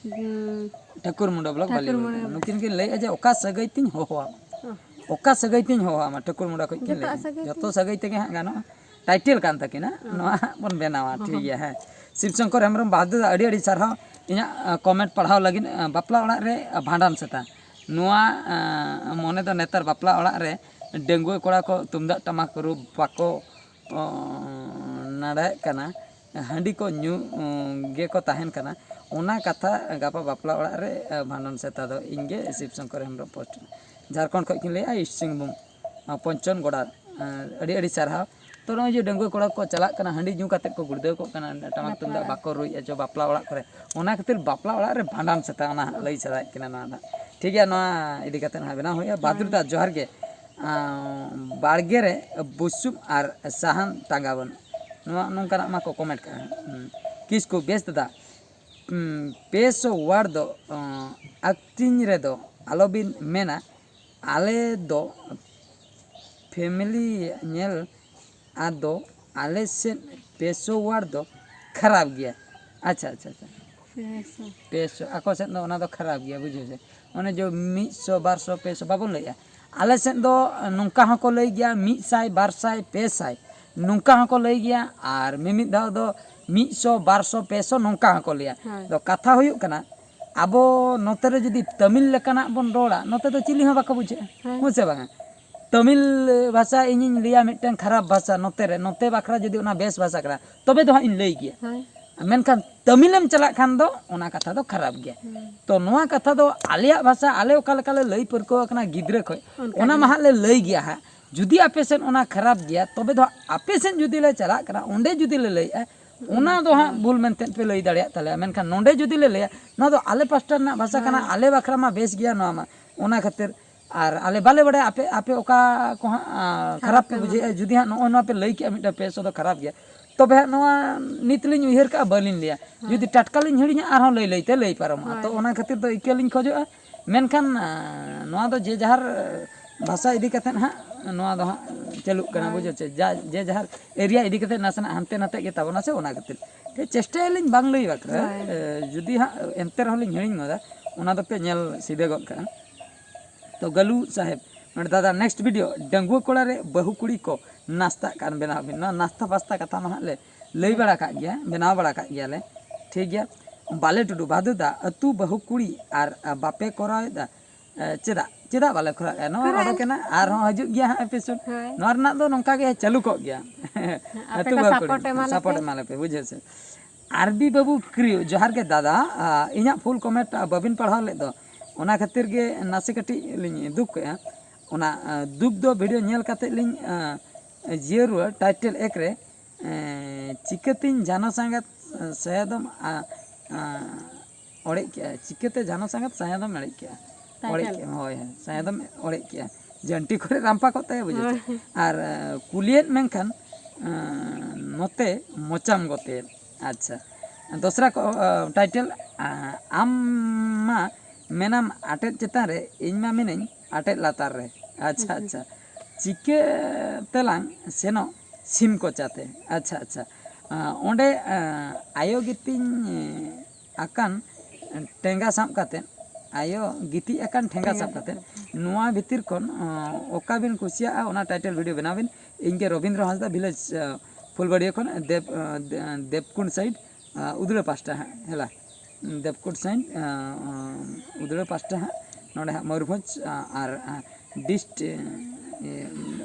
ᱩᱸ, ᱴᱷᱟᱹᱠᱩᱨ ᱢᱩᱸᱰᱟ ᱵᱞᱚᱠ ᱴᱷᱟᱹᱠᱩᱨ ᱵᱟᱹᱞᱤ ᱢᱩᱸᱰᱟ᱾ ᱱᱩᱠᱤᱱ ᱠᱤᱱ ᱞᱟᱹᱭᱮᱫᱼᱟ ᱡᱮ ᱚᱠᱟ ᱥᱟᱹᱜᱟᱹᱭ ᱛᱤᱧ ᱦᱚᱦᱚᱣᱟᱢᱟ? ᱚ᱾ ᱚᱠᱟ ᱥᱟᱹᱜᱟᱹᱭ ᱛᱤᱧ ᱦᱚᱦᱚᱣᱟᱢᱟ? ᱴᱷᱟᱹᱠᱩᱨ ᱢᱩᱸᱰᱟ ᱠᱷᱚᱱ ᱠᱤᱱ ᱡᱚᱛᱚᱣᱟᱜ ᱞᱟᱹᱭᱮᱫᱼᱟ᱾ ᱥᱟᱹᱜᱟᱹᱭ ᱡᱚᱛᱚ ᱛᱮ᱾ ᱥᱟᱹᱜᱟᱹᱭ ᱛᱮᱜᱮ ᱦᱟᱸᱜ ᱜᱟᱱᱚᱜᱼᱟ᱾ ᱴᱟᱭᱴᱮᱞ ᱠᱟᱱ ᱛᱟᱹᱠᱤᱱᱟ᱾ ᱚ᱾ ᱱᱚᱣᱟ ᱦᱟᱸᱜ ᱵᱚᱱ ᱵᱮᱱᱟᱣᱟ᱾ ᱦᱚᱸ, ᱴᱷᱤᱠ ᱦᱚᱸ᱾ ᱜᱮᱭᱟ, ᱦᱮᱸ᱾ ᱥᱤᱵ ᱥᱚᱝᱠᱚᱨ ᱦᱮᱢᱵᱨᱚᱢ ᱵᱟᱦᱟᱫᱩᱨ, ᱟᱹᱰᱤ ᱟᱹᱰᱤ ᱥᱟᱨᱦᱟᱣ ᱤᱧᱟᱹᱜ, ᱟ, ᱠᱚᱢᱮᱱᱴ ᱯᱟᱲᱦᱟᱣ ᱞᱟᱹᱜᱤᱫ, ᱟ, ᱵᱟᱯᱞᱟ ᱚᱲᱟᱜ ᱨᱮ, ᱟ, ᱵᱷᱟᱸᱰᱟᱱ ᱥᱮᱛᱟ᱾ ᱱᱚᱣᱟ, ᱟ, ᱢᱚᱱᱮ ᱫᱚ ᱱᱮᱛᱟᱨ ᱵᱟᱯᱞᱟ ᱚᱲᱟᱜ ᱨᱮ ᱰᱟᱺᱜᱩᱣᱟᱹ ᱠᱚᱲᱟ ᱠᱚ ᱛᱩᱢᱫᱟᱜ ᱴᱟᱢᱟᱠ ᱨᱩ ᱵᱟᱠᱚ ᱚ, ᱱᱟᱲᱟᱭᱮᱫ ᱠᱟᱱᱟ, ᱦᱟᱺᱰᱤ ᱠᱚ ᱧᱩ, ᱩᱸ, ᱜᱮᱠᱚ ᱛᱟᱦᱮᱱ ᱠᱟᱱᱟ᱾ ᱚᱱᱟ ᱠᱟᱛᱷᱟ ᱜᱟᱯᱟ ᱵᱟᱯᱞᱟ ᱚᱲᱟᱜ ᱨᱮ ᱵᱷᱟᱸᱰᱟᱱ ᱥᱮᱛᱟ ᱫᱚ ᱤᱧ ᱜᱮ ᱥᱤᱵ ᱥᱚᱝᱠᱚᱨ ᱦᱮᱢᱵᱨᱚᱢ ᱯᱳᱥᱴ, ᱡᱷᱟᱲᱠᱷᱚᱸᱰ ᱠᱷᱚᱱ ᱠᱤᱱ ᱞᱟᱹᱭᱮᱜᱼᱟ ᱤᱥᱴ ᱥᱤᱝᱵᱷᱩᱢ ᱯᱚᱧᱪᱚᱱ ᱜᱚᱰᱟ᱾ ᱟᱹᱰᱤ ᱟᱹᱰᱤ ᱥᱟᱨᱦᱟᱣ᱾ ᱛᱚ ᱱᱚᱜᱼᱚᱭ ᱡᱮ ᱰᱟᱺᱜᱩᱣᱟᱹ ᱠᱚᱲᱟ ᱠᱚ ᱪᱟᱞᱟᱜ ᱠᱟᱱᱟ, ᱦᱟᱺᱰᱤ ᱧᱩ ᱠᱟᱛᱮᱫ ᱠᱚ ᱜᱩᱲᱫᱟᱹᱣ ᱠᱚᱜ ᱠᱟᱱᱟ, ᱴᱟᱢᱟᱠ ᱛᱩᱢᱫᱟᱜ ᱵᱟᱠᱚ ᱨᱩᱭᱮᱫᱼᱟ ᱪᱚ ᱵᱟᱯᱞᱟ ᱚᱲᱟᱜ ᱠᱚᱨᱮ, ᱚᱱᱟ ᱠᱷᱟᱹᱛᱤᱨ ᱵᱟᱯᱞᱟ ᱚᱲᱟᱜ ᱨᱮ ᱵᱷᱟᱸᱰᱟᱱ ᱥᱮᱛᱟ ᱚᱱᱟ ᱦᱟᱸᱜ ᱞᱟᱹᱭ ᱥᱟᱱᱟᱭᱮᱫ ᱠᱤᱱᱟ ᱱᱚᱣᱟ ᱫᱚ᱾ ᱴᱷᱤᱠ ᱜᱮᱭᱟ, ᱱᱚᱣᱟ ᱤᱫᱤ ᱠᱟᱛᱮᱫ ᱦᱟᱸᱜ ᱵᱮᱱᱟᱣ ᱦᱩᱭᱩᱜᱼᱟ᱾ ᱵᱟᱫᱩᱨ ᱫᱟ ᱡᱚᱦᱟᱨ ᱜᱮ᱾ ᱵᱟᱲᱜᱮ ᱨᱮ ᱵᱩᱥᱩᱵ ᱟᱨ ᱥᱟᱦᱟᱱ ᱴᱟᱸᱜᱟ ᱵᱟᱹᱱᱩᱜ, ᱱᱚᱣᱟ ᱱᱚᱝᱠᱟᱱᱟᱜ ᱢᱟ ᱠᱚ ᱠᱚᱢᱮᱱᱴ ᱠᱟᱜᱼᱟ᱾ ᱠᱤᱥᱠᱩ ᱵᱮᱥ ᱫᱟᱫᱟ, ᱯᱮᱥᱚ ᱣᱟᱨᱰ ᱫᱚ ᱟᱹᱠᱷᱨᱤᱧ ᱨᱮᱫᱚ ᱟᱞᱚᱵᱤᱱ ᱢᱮᱱᱟ, ᱟᱞᱮ ᱫᱚ ᱯᱷᱮᱢᱮᱞᱤ ᱧᱮᱞ, ᱟᱫᱚ ᱟᱞᱮ ᱥᱮᱫ ᱯᱮᱥᱚ ᱣᱟᱨᱰ ᱫᱚ ᱠᱷᱟᱨᱟᱯ ᱜᱮᱭᱟ᱾ ᱟᱪᱪᱷᱟ ᱟᱪᱪᱷᱟ ᱟᱪᱪᱷᱟ᱾ ᱯᱮᱥᱚ᱾ ᱯᱮᱥᱚ ᱟᱠᱚ ᱥᱮᱫ ᱫᱚ ᱚᱱᱟ ᱫᱚ ᱠᱷᱟᱨᱟᱯ ᱜᱮᱭᱟ, ᱵᱩᱡᱷᱟᱹᱣ ᱥᱮ? ᱚᱱᱮ ᱡᱮ ᱢᱤᱫ ᱥᱚ, ᱵᱟᱨ ᱥᱚ, ᱯᱮ ᱥᱚ ᱵᱟᱵᱚᱱ ᱞᱟᱹᱭᱮᱜᱼᱟ᱾ ᱟᱞᱮ ᱥᱮᱫ ᱫᱚ ᱱᱚᱝᱠᱟ ᱦᱚᱸᱠᱚ ᱞᱟᱹᱭ ᱜᱮᱭᱟ, ᱢᱤᱫ ᱥᱟᱭ, ᱵᱟᱨ ᱥᱟᱭ, ᱯᱮ ᱥᱟᱭ, ᱱᱚᱝᱠᱟ ᱦᱚᱸᱠᱚ ᱞᱟᱹᱭ ᱜᱮᱭᱟ᱾ ᱟᱨ ᱢᱤᱢᱤᱫ ᱫᱷᱟᱣ ᱫᱚ ᱢᱤᱫ ᱥᱚ, ᱵᱟᱨ ᱥᱚ, ᱯᱮ ᱥᱚ ᱱᱚᱝᱠᱟ ᱦᱚᱸᱠᱚ ᱞᱟᱹᱭᱟ᱾ ᱦᱳᱭ᱾ ᱛᱚ ᱠᱟᱛᱷᱟ ᱦᱩᱭᱩᱜ ᱠᱟᱱᱟ, ᱟᱵᱚ ᱱᱚᱛᱮ ᱨᱮ ᱡᱩᱫᱤ ᱛᱟᱹᱢᱤᱞ ᱞᱮᱠᱟᱱᱟᱜ ᱵᱚᱱ ᱨᱚᱲᱟ, ᱱᱚᱛᱮ ᱫᱚ ᱪᱤᱞᱤ ᱦᱚᱸ ᱵᱟᱠᱚ ᱵᱩᱡᱷᱟᱹᱜᱼᱟ᱾ ᱦᱳᱭ᱾ ᱦᱮᱸ ᱥᱮ ᱵᱟᱝᱟ? ᱛᱟᱹᱢᱤᱞ ᱵᱷᱟᱥᱟ ᱤᱧᱤᱧ ᱞᱟᱹᱭᱟ ᱢᱤᱫᱴᱟᱝ ᱠᱷᱟᱨᱟᱯ ᱵᱷᱟᱥᱟ ᱱᱚᱛᱮ ᱨᱮ, ᱱᱚᱛᱮ ᱵᱟᱠᱷᱨᱟ ᱡᱩᱫᱤ ᱚᱱᱟ ᱵᱮᱥ ᱵᱷᱟᱥᱟ ᱠᱟᱱᱟ, ᱛᱚᱵᱮ ᱫᱚ ᱦᱟᱸᱜ ᱤᱧ ᱞᱟᱹᱭ ᱜᱮᱭᱟ᱾ ᱦᱳᱭ᱾ ᱢᱮᱱᱠᱷᱟᱱ ᱛᱟᱹᱢᱤᱞᱮᱢ ᱪᱟᱞᱟᱜ ᱠᱷᱟᱱ ᱫᱚ ᱚᱱᱟ ᱠᱟᱛᱷᱟ ᱫᱚ ᱠᱷᱟᱨᱟᱯ ᱜᱮᱭᱟ᱾ ᱦᱩᱸ᱾ ᱛᱚ ᱱᱚᱣᱟ ᱠᱟᱛᱷᱟ ᱫᱚ ᱟᱞᱮᱭᱟᱜ ᱵᱷᱟᱥᱟ, ᱟᱞᱮ ᱚᱠᱟ ᱞᱮᱠᱟ ᱞᱮ ᱞᱟᱹᱭ ᱯᱟᱹᱨᱠᱟᱹᱣ ᱟᱠᱟᱱᱟ ᱜᱤᱫᱽᱨᱟᱹ ᱠᱷᱚᱱ, ᱚᱱᱠᱟ ᱚᱱᱟ ᱜᱮ᱾ ᱢᱟ ᱦᱟᱸᱜ ᱞᱮ ᱞᱟᱹᱭ ᱜᱮᱭᱟ ᱦᱟᱸᱜ᱾ ᱡᱩᱫᱤ ᱟᱯᱮ ᱥᱮᱫ ᱚᱱᱟ ᱠᱷᱟᱨᱟᱯ ᱜᱮᱭᱟ, ᱛᱚᱵᱮ ᱫᱚ ᱦᱟᱸᱜ ᱟᱯᱮ ᱥᱮᱫ ᱡᱩᱫᱤ ᱞᱮ ᱪᱟᱞᱟᱜ ᱠᱟᱱᱟ, ᱚᱸᱰᱮ ᱡᱩᱫᱤ ᱞᱮ ᱞᱟᱹᱭᱮᱜᱼᱟ, ᱚᱱᱟ ᱫᱚ ᱦᱟᱸᱜ ᱵᱷᱩᱞ ᱢᱮᱱᱛᱮ ᱯᱮ ᱞᱟᱹᱭ ᱫᱟᱲᱮᱭᱟᱜ ᱛᱟᱞᱮᱭᱟ᱾ ᱢᱮᱱᱠᱷᱟᱱ ᱱᱚᱸᱰᱮ ᱡᱩᱫᱤ ᱞᱮ ᱞᱟᱹᱭᱟ, ᱱᱚᱣᱟ ᱫᱚ ᱟᱞᱮ ᱯᱟᱥᱴᱟ ᱨᱮᱱᱟᱜ ᱵᱷᱟᱥᱟ ᱠᱟᱱᱟ, ᱦᱳᱭ᱾ ᱟᱞᱮ ᱵᱟᱠᱷᱨᱟ ᱢᱟ ᱵᱮᱥ ᱜᱮᱭᱟ ᱱᱚᱣᱟ ᱢᱟ, ᱚᱱᱟ ᱠᱷᱟᱹᱛᱤᱨ᱾ ᱟᱨ ᱟᱞᱮ ᱵᱟᱞᱮ ᱵᱟᱲᱟᱭᱟ ᱟᱯᱮ, ᱟᱯᱮ ᱚᱠᱟ ᱠᱚ ᱦᱟᱸᱜ, ᱟᱸ, ᱠᱷᱟᱨᱟᱯ ᱠᱷᱟᱨᱟᱯ ᱯᱮ ᱯᱮ ᱵᱩᱡᱷᱟᱹᱣᱮᱫᱼᱟ᱾ ᱢᱚᱱᱮᱭᱟ᱾ ᱡᱩᱫᱤ ᱦᱟᱸᱜ ᱱᱚᱜᱼᱚᱭ ᱱᱚᱣᱟ ᱯᱮ ᱞᱟᱹᱭ ᱠᱮᱜᱼᱟ ᱢᱤᱫᱴᱟᱝ ᱯᱮ ᱥᱚ ᱫᱚ ᱠᱷᱟᱨᱟᱯ ᱜᱮᱭᱟ, ᱛᱚᱵᱮ ᱦᱟᱸᱜ ᱱᱚᱣᱟ ᱱᱤᱛ ᱞᱤᱧ ᱩᱭᱦᱟᱹᱨ ᱠᱟᱜᱼᱟ, ᱵᱟᱹᱞᱤᱧ ᱞᱟᱹᱭᱟ᱾ ᱦᱳᱭ᱾ ᱡᱩᱫᱤ ᱴᱟᱴᱠᱟ ᱞᱤᱧ ᱦᱤᱲᱤᱧᱟ, ᱟᱨᱦᱚᱸ ᱞᱟᱹᱭ ᱞᱟᱹᱭᱛᱮ ᱞᱟᱹᱭ ᱯᱟᱨᱚᱢᱚᱜᱼᱟ᱾ ᱛᱚ ᱦᱳᱭ᱾ ᱚᱱᱟ ᱠᱷᱟᱹᱛᱤᱨ ᱫᱚ ᱤᱠᱟᱹ ᱞᱤᱧ ᱠᱷᱚᱡᱚᱜᱼᱟ᱾ ᱢᱮᱱᱠᱷᱟᱱ, ᱟᱸ, ᱱᱚᱣᱟ ᱫᱚ ᱡᱮ ᱡᱟᱦᱟᱨ ᱵᱷᱟᱥᱟ ᱤᱫᱤ ᱠᱟᱛᱮᱫ ᱦᱟᱸᱜ ᱱᱚᱣᱟ ᱫᱚ ᱦᱟᱸᱜ ᱪᱟᱹᱞᱩᱜ ᱠᱟᱱᱟ, ᱦᱳᱭ᱾ ᱵᱩᱡᱷᱟᱹᱣ ᱪᱮ? ᱡᱟ-, ᱡᱮ ᱡᱟᱦᱟᱨ ᱮᱨᱤᱭᱟ ᱤᱫᱤ ᱠᱟᱛᱮᱫ ᱱᱟᱥᱮᱱᱟᱜ ᱦᱟᱱᱛᱮ ᱱᱟᱛᱮ ᱜᱮ ᱛᱟᱵᱚᱱᱟ ᱥᱮ, ᱚᱱᱟ ᱠᱷᱟᱹᱛᱤᱨ᱾ ᱴᱷᱤᱠ, ᱪᱮᱥᱴᱟᱭᱟᱞᱤᱧ ᱵᱟᱝ ᱞᱟᱹᱭ ᱵᱟᱠᱷᱨᱟ᱾ ᱦᱳᱭ᱾ ᱮ, ᱡᱩᱫᱤ ᱦᱟᱸᱜ ᱮᱱᱛᱮ ᱨᱮᱦᱚᱸ ᱞᱤᱧ ᱦᱤᱲᱤᱧ ᱜᱚᱫᱟ, ᱚᱱᱟ ᱫᱚᱯᱮ ᱧᱮᱞ ᱥᱤᱫᱷᱟᱹ ᱜᱚᱫ ᱠᱟᱜᱼᱟ᱾ ᱛᱚ ᱜᱟᱹᱞᱩ ᱥᱟᱦᱮᱵᱽ, ᱱᱚᱰᱮ ᱫᱟᱫᱟ next video, ᱰᱟᱺᱜᱩᱣᱟᱹ ᱠᱚᱲᱟ ᱨᱮ ᱵᱟᱹᱦᱩ ᱠᱩᱲᱤ ᱠᱚ ᱱᱟᱥᱛᱟᱜ ᱠᱟᱱ ᱵᱮᱱᱟᱣ ᱵᱤᱱ᱾ ᱱᱚᱣᱟ ᱱᱟᱥᱛᱟ ᱯᱟᱥᱛᱟ ᱠᱟᱛᱷᱟ ᱢᱟ ᱦᱟᱸᱜ ᱞᱮ ᱞᱟᱹᱭ ᱵᱟᱲᱟ ᱠᱟᱜ ᱜᱮᱭᱟ, ᱵᱮᱱᱟᱣ ᱵᱟᱲᱟ ᱠᱟᱜ ᱜᱮᱭᱟᱞᱮ, ᱴᱷᱤᱠ ᱜᱮᱭᱟ᱾ ᱵᱟᱞᱮ ᱴᱩᱰᱩ, ᱵᱷᱟᱫᱩ ᱫᱟ, ᱟᱹᱛᱩ ᱵᱟᱹᱦᱩ ᱠᱩᱲᱤ ᱟᱨ, ᱟ, ᱵᱟᱯᱮ ᱠᱚᱨᱟᱣᱮᱫᱟ, ᱮ, ᱪᱮᱫᱟᱜ? ᱪᱮᱫᱟᱜ ᱵᱟᱞᱮ ᱠᱚᱨᱟᱣᱮᱫᱼᱟ? ᱱᱚᱣᱟ ᱠᱚᱨᱟᱣ᱾ ᱚᱰᱚᱠᱮᱱᱟ, ᱟᱨᱦᱚᱸ ᱦᱤᱡᱩᱜ ᱜᱮᱭᱟ ᱦᱟᱸᱜ episode᱾ ᱦᱳᱭ᱾ ᱱᱚᱣᱟ ᱨᱮᱱᱟᱜ ᱫᱚ ᱱᱚᱝᱠᱟ ᱜᱮ ᱪᱟᱹᱞᱩ ᱠᱚᱜ ᱜᱮᱭᱟ᱾ ᱟᱯᱮ ᱟᱹᱛᱩ ᱠᱚ ᱵᱟᱹᱦᱩ ᱠᱩᱲᱤ, support ᱮᱢᱟ ᱞᱮᱯᱮ᱾ Support ᱮᱢᱟ ᱞᱮᱯᱮ, ᱵᱩᱡᱷᱟᱹᱣ ᱥᱮ᱾ ᱟᱨᱵᱤ ᱵᱟᱹᱵᱩ ᱠᱨᱤᱭᱩ, ᱡᱚᱦᱟᱨ ᱜᱮ ᱫᱟᱫᱟ᱾ ᱟᱸ, ᱤᱧᱟᱹᱜ ᱯᱷᱩᱞ ᱠᱚᱢᱮᱱᱴ ᱵᱟᱹᱵᱤᱱ ᱯᱟᱲᱦᱟᱣ ᱞᱮᱫ ᱫᱚ, ᱚᱱᱟ ᱠᱷᱟᱹᱛᱤᱨ ᱜᱮ ᱱᱟᱥᱮ ᱠᱟᱹᱴᱤᱡ ᱞᱤᱧ ᱫᱩᱠ ᱠᱮᱜᱼᱟ᱾ ᱚᱱᱟ, ᱟᱸ, ᱫᱩᱠ ᱫᱚ ᱵᱷᱤᱰᱤᱭᱳ ᱧᱮᱞ ᱠᱟᱛᱮᱫ ᱞᱤᱧ, ᱟᱸ, ᱡᱤᱭᱟᱹ ᱨᱩᱣᱟᱹᱲ᱾ ᱴᱟᱭᱴᱮᱞ ᱮᱠ ᱨᱮ, ᱮᱸ, ᱪᱤᱠᱟᱹᱛᱤᱧ ᱡᱷᱟᱱᱚ ᱥᱟᱸᱜᱟᱛ ᱥᱟᱭᱟᱫᱚᱢ, ᱟᱸ, ᱟᱸ, ᱚᱲᱮᱡ ᱠᱮᱜᱼᱟ? ᱪᱤᱠᱟᱹᱛᱮ ᱡᱷᱟᱱᱚ ᱥᱟᱸᱜᱟᱛ ᱥᱟᱭᱟᱫᱚᱢ ᱚᱲᱮᱡ ᱠᱮᱜᱼᱟ? ᱚᱲᱮᱡ ᱴᱟᱭᱴᱮᱞ᱾ ᱠᱮᱜᱼᱟ, ᱦᱳᱭ, ᱦᱳᱭ, ᱥᱟᱭᱟᱫᱚᱢ ᱚᱲᱮᱡ ᱠᱮᱜᱼᱟ᱾ ᱡᱟᱹᱱᱴᱤ ᱠᱚᱨᱮ ᱨᱟᱢᱯᱟ ᱠᱚᱜ ᱛᱟᱭᱟ, ᱵᱩᱡᱷᱟᱹᱣ ᱪᱮ? ᱦᱳᱭ᱾ ᱟᱨ, ᱟᱸ, ᱠᱩᱞᱤᱭᱮᱫ ᱢᱮᱱᱠᱷᱟᱱ, ᱟᱸ, ᱱᱚᱛᱮ ᱢᱚᱪᱟᱢ ᱜᱚᱛᱮ᱾ ᱟᱪᱪᱷᱟ᱾ ᱫᱚᱥᱨᱟ ᱠᱚ, ᱟᱸ, ᱴᱟᱭᱴᱮᱞ, ᱟᱸ, ᱟᱢ ᱢᱟ ᱢᱮᱱᱟᱢ ᱟᱴᱮᱫ ᱪᱮᱛᱟᱱ ᱨᱮ, ᱤᱧ ᱢᱟ ᱢᱮᱱᱟᱹᱧ ᱟᱴᱮᱫ ᱞᱟᱛᱟᱨ ᱨᱮ᱾ ᱟᱪᱪᱷᱟ, ᱟᱪᱪᱷᱟ᱾ ᱟᱪᱪᱷᱟ᱾ ᱪᱤᱠᱟᱹ ᱛᱮᱞᱟᱝ ᱥᱮᱱᱚᱜ ᱥᱤᱢ ᱠᱚᱪᱟᱛᱮ? ᱟᱪᱪᱷᱟ, ᱟᱪᱪᱷᱟ᱾ ᱟᱸ, ᱚᱸᱰᱮ, ᱟᱸ, ᱟᱭᱳ ᱜᱤᱛᱤᱧ, ᱟᱸ, ᱟᱠᱟᱱ ᱴᱮᱸᱜᱟ ᱥᱟᱵ ᱠᱟᱛᱮᱫ, ᱟᱭᱳ ᱜᱤᱛᱤᱡ ᱟᱠᱟᱱ ᱴᱷᱮᱸᱜᱟ ᱥᱟᱵ ᱠᱟᱛᱮᱫ, ᱱᱚᱣᱟ ᱵᱷᱤᱛᱤᱨ ᱠᱷᱚᱱ, ᱟᱸ, ᱚᱠᱟ ᱵᱤᱱ ᱠᱩᱥᱤᱭᱟᱜᱼᱟ, ᱚᱱᱟ ᱴᱟᱭᱴᱮᱞ ᱵᱷᱤᱰᱤᱭᱳ ᱵᱮᱱᱟᱣ ᱵᱤᱱ᱾ ᱤᱧ ᱜᱮ ᱨᱚᱵᱤᱱᱫᱨᱚ ᱦᱟᱸᱥᱫᱟ, ᱵᱷᱤᱞᱮᱡᱽ, ᱟᱸ, ᱯᱷᱩᱞᱵᱟᱲᱤᱭᱟᱹ ᱠᱷᱚᱱ, ᱫᱮᱵ-, ᱟᱸ, ᱫᱮ-, ᱫᱮᱵᱽᱠᱩᱸᱰ ᱥᱟᱭᱤᱰ, ᱟᱸ, ᱩᱫᱽᱲᱟᱹ ᱯᱟᱥᱴᱟ ᱦᱟᱸᱜ, ᱦᱮᱞᱟ᱾ ᱫᱮᱵᱽᱠᱩᱸᱰ ᱥᱟᱭᱤᱰ, ᱟᱸ, ᱟᱸ, ᱩᱫᱽᱲᱟᱹ ᱯᱟᱥᱴᱟ ᱦᱟᱸᱜ, ᱱᱚᱰᱮ ᱦᱟᱸᱜ ᱢᱚᱭᱩᱨᱵᱷᱚᱸᱡᱽ, ᱟᱸ, ᱟᱨ, ᱟᱸ, ᱰᱤᱥᱴ-, ᱮ,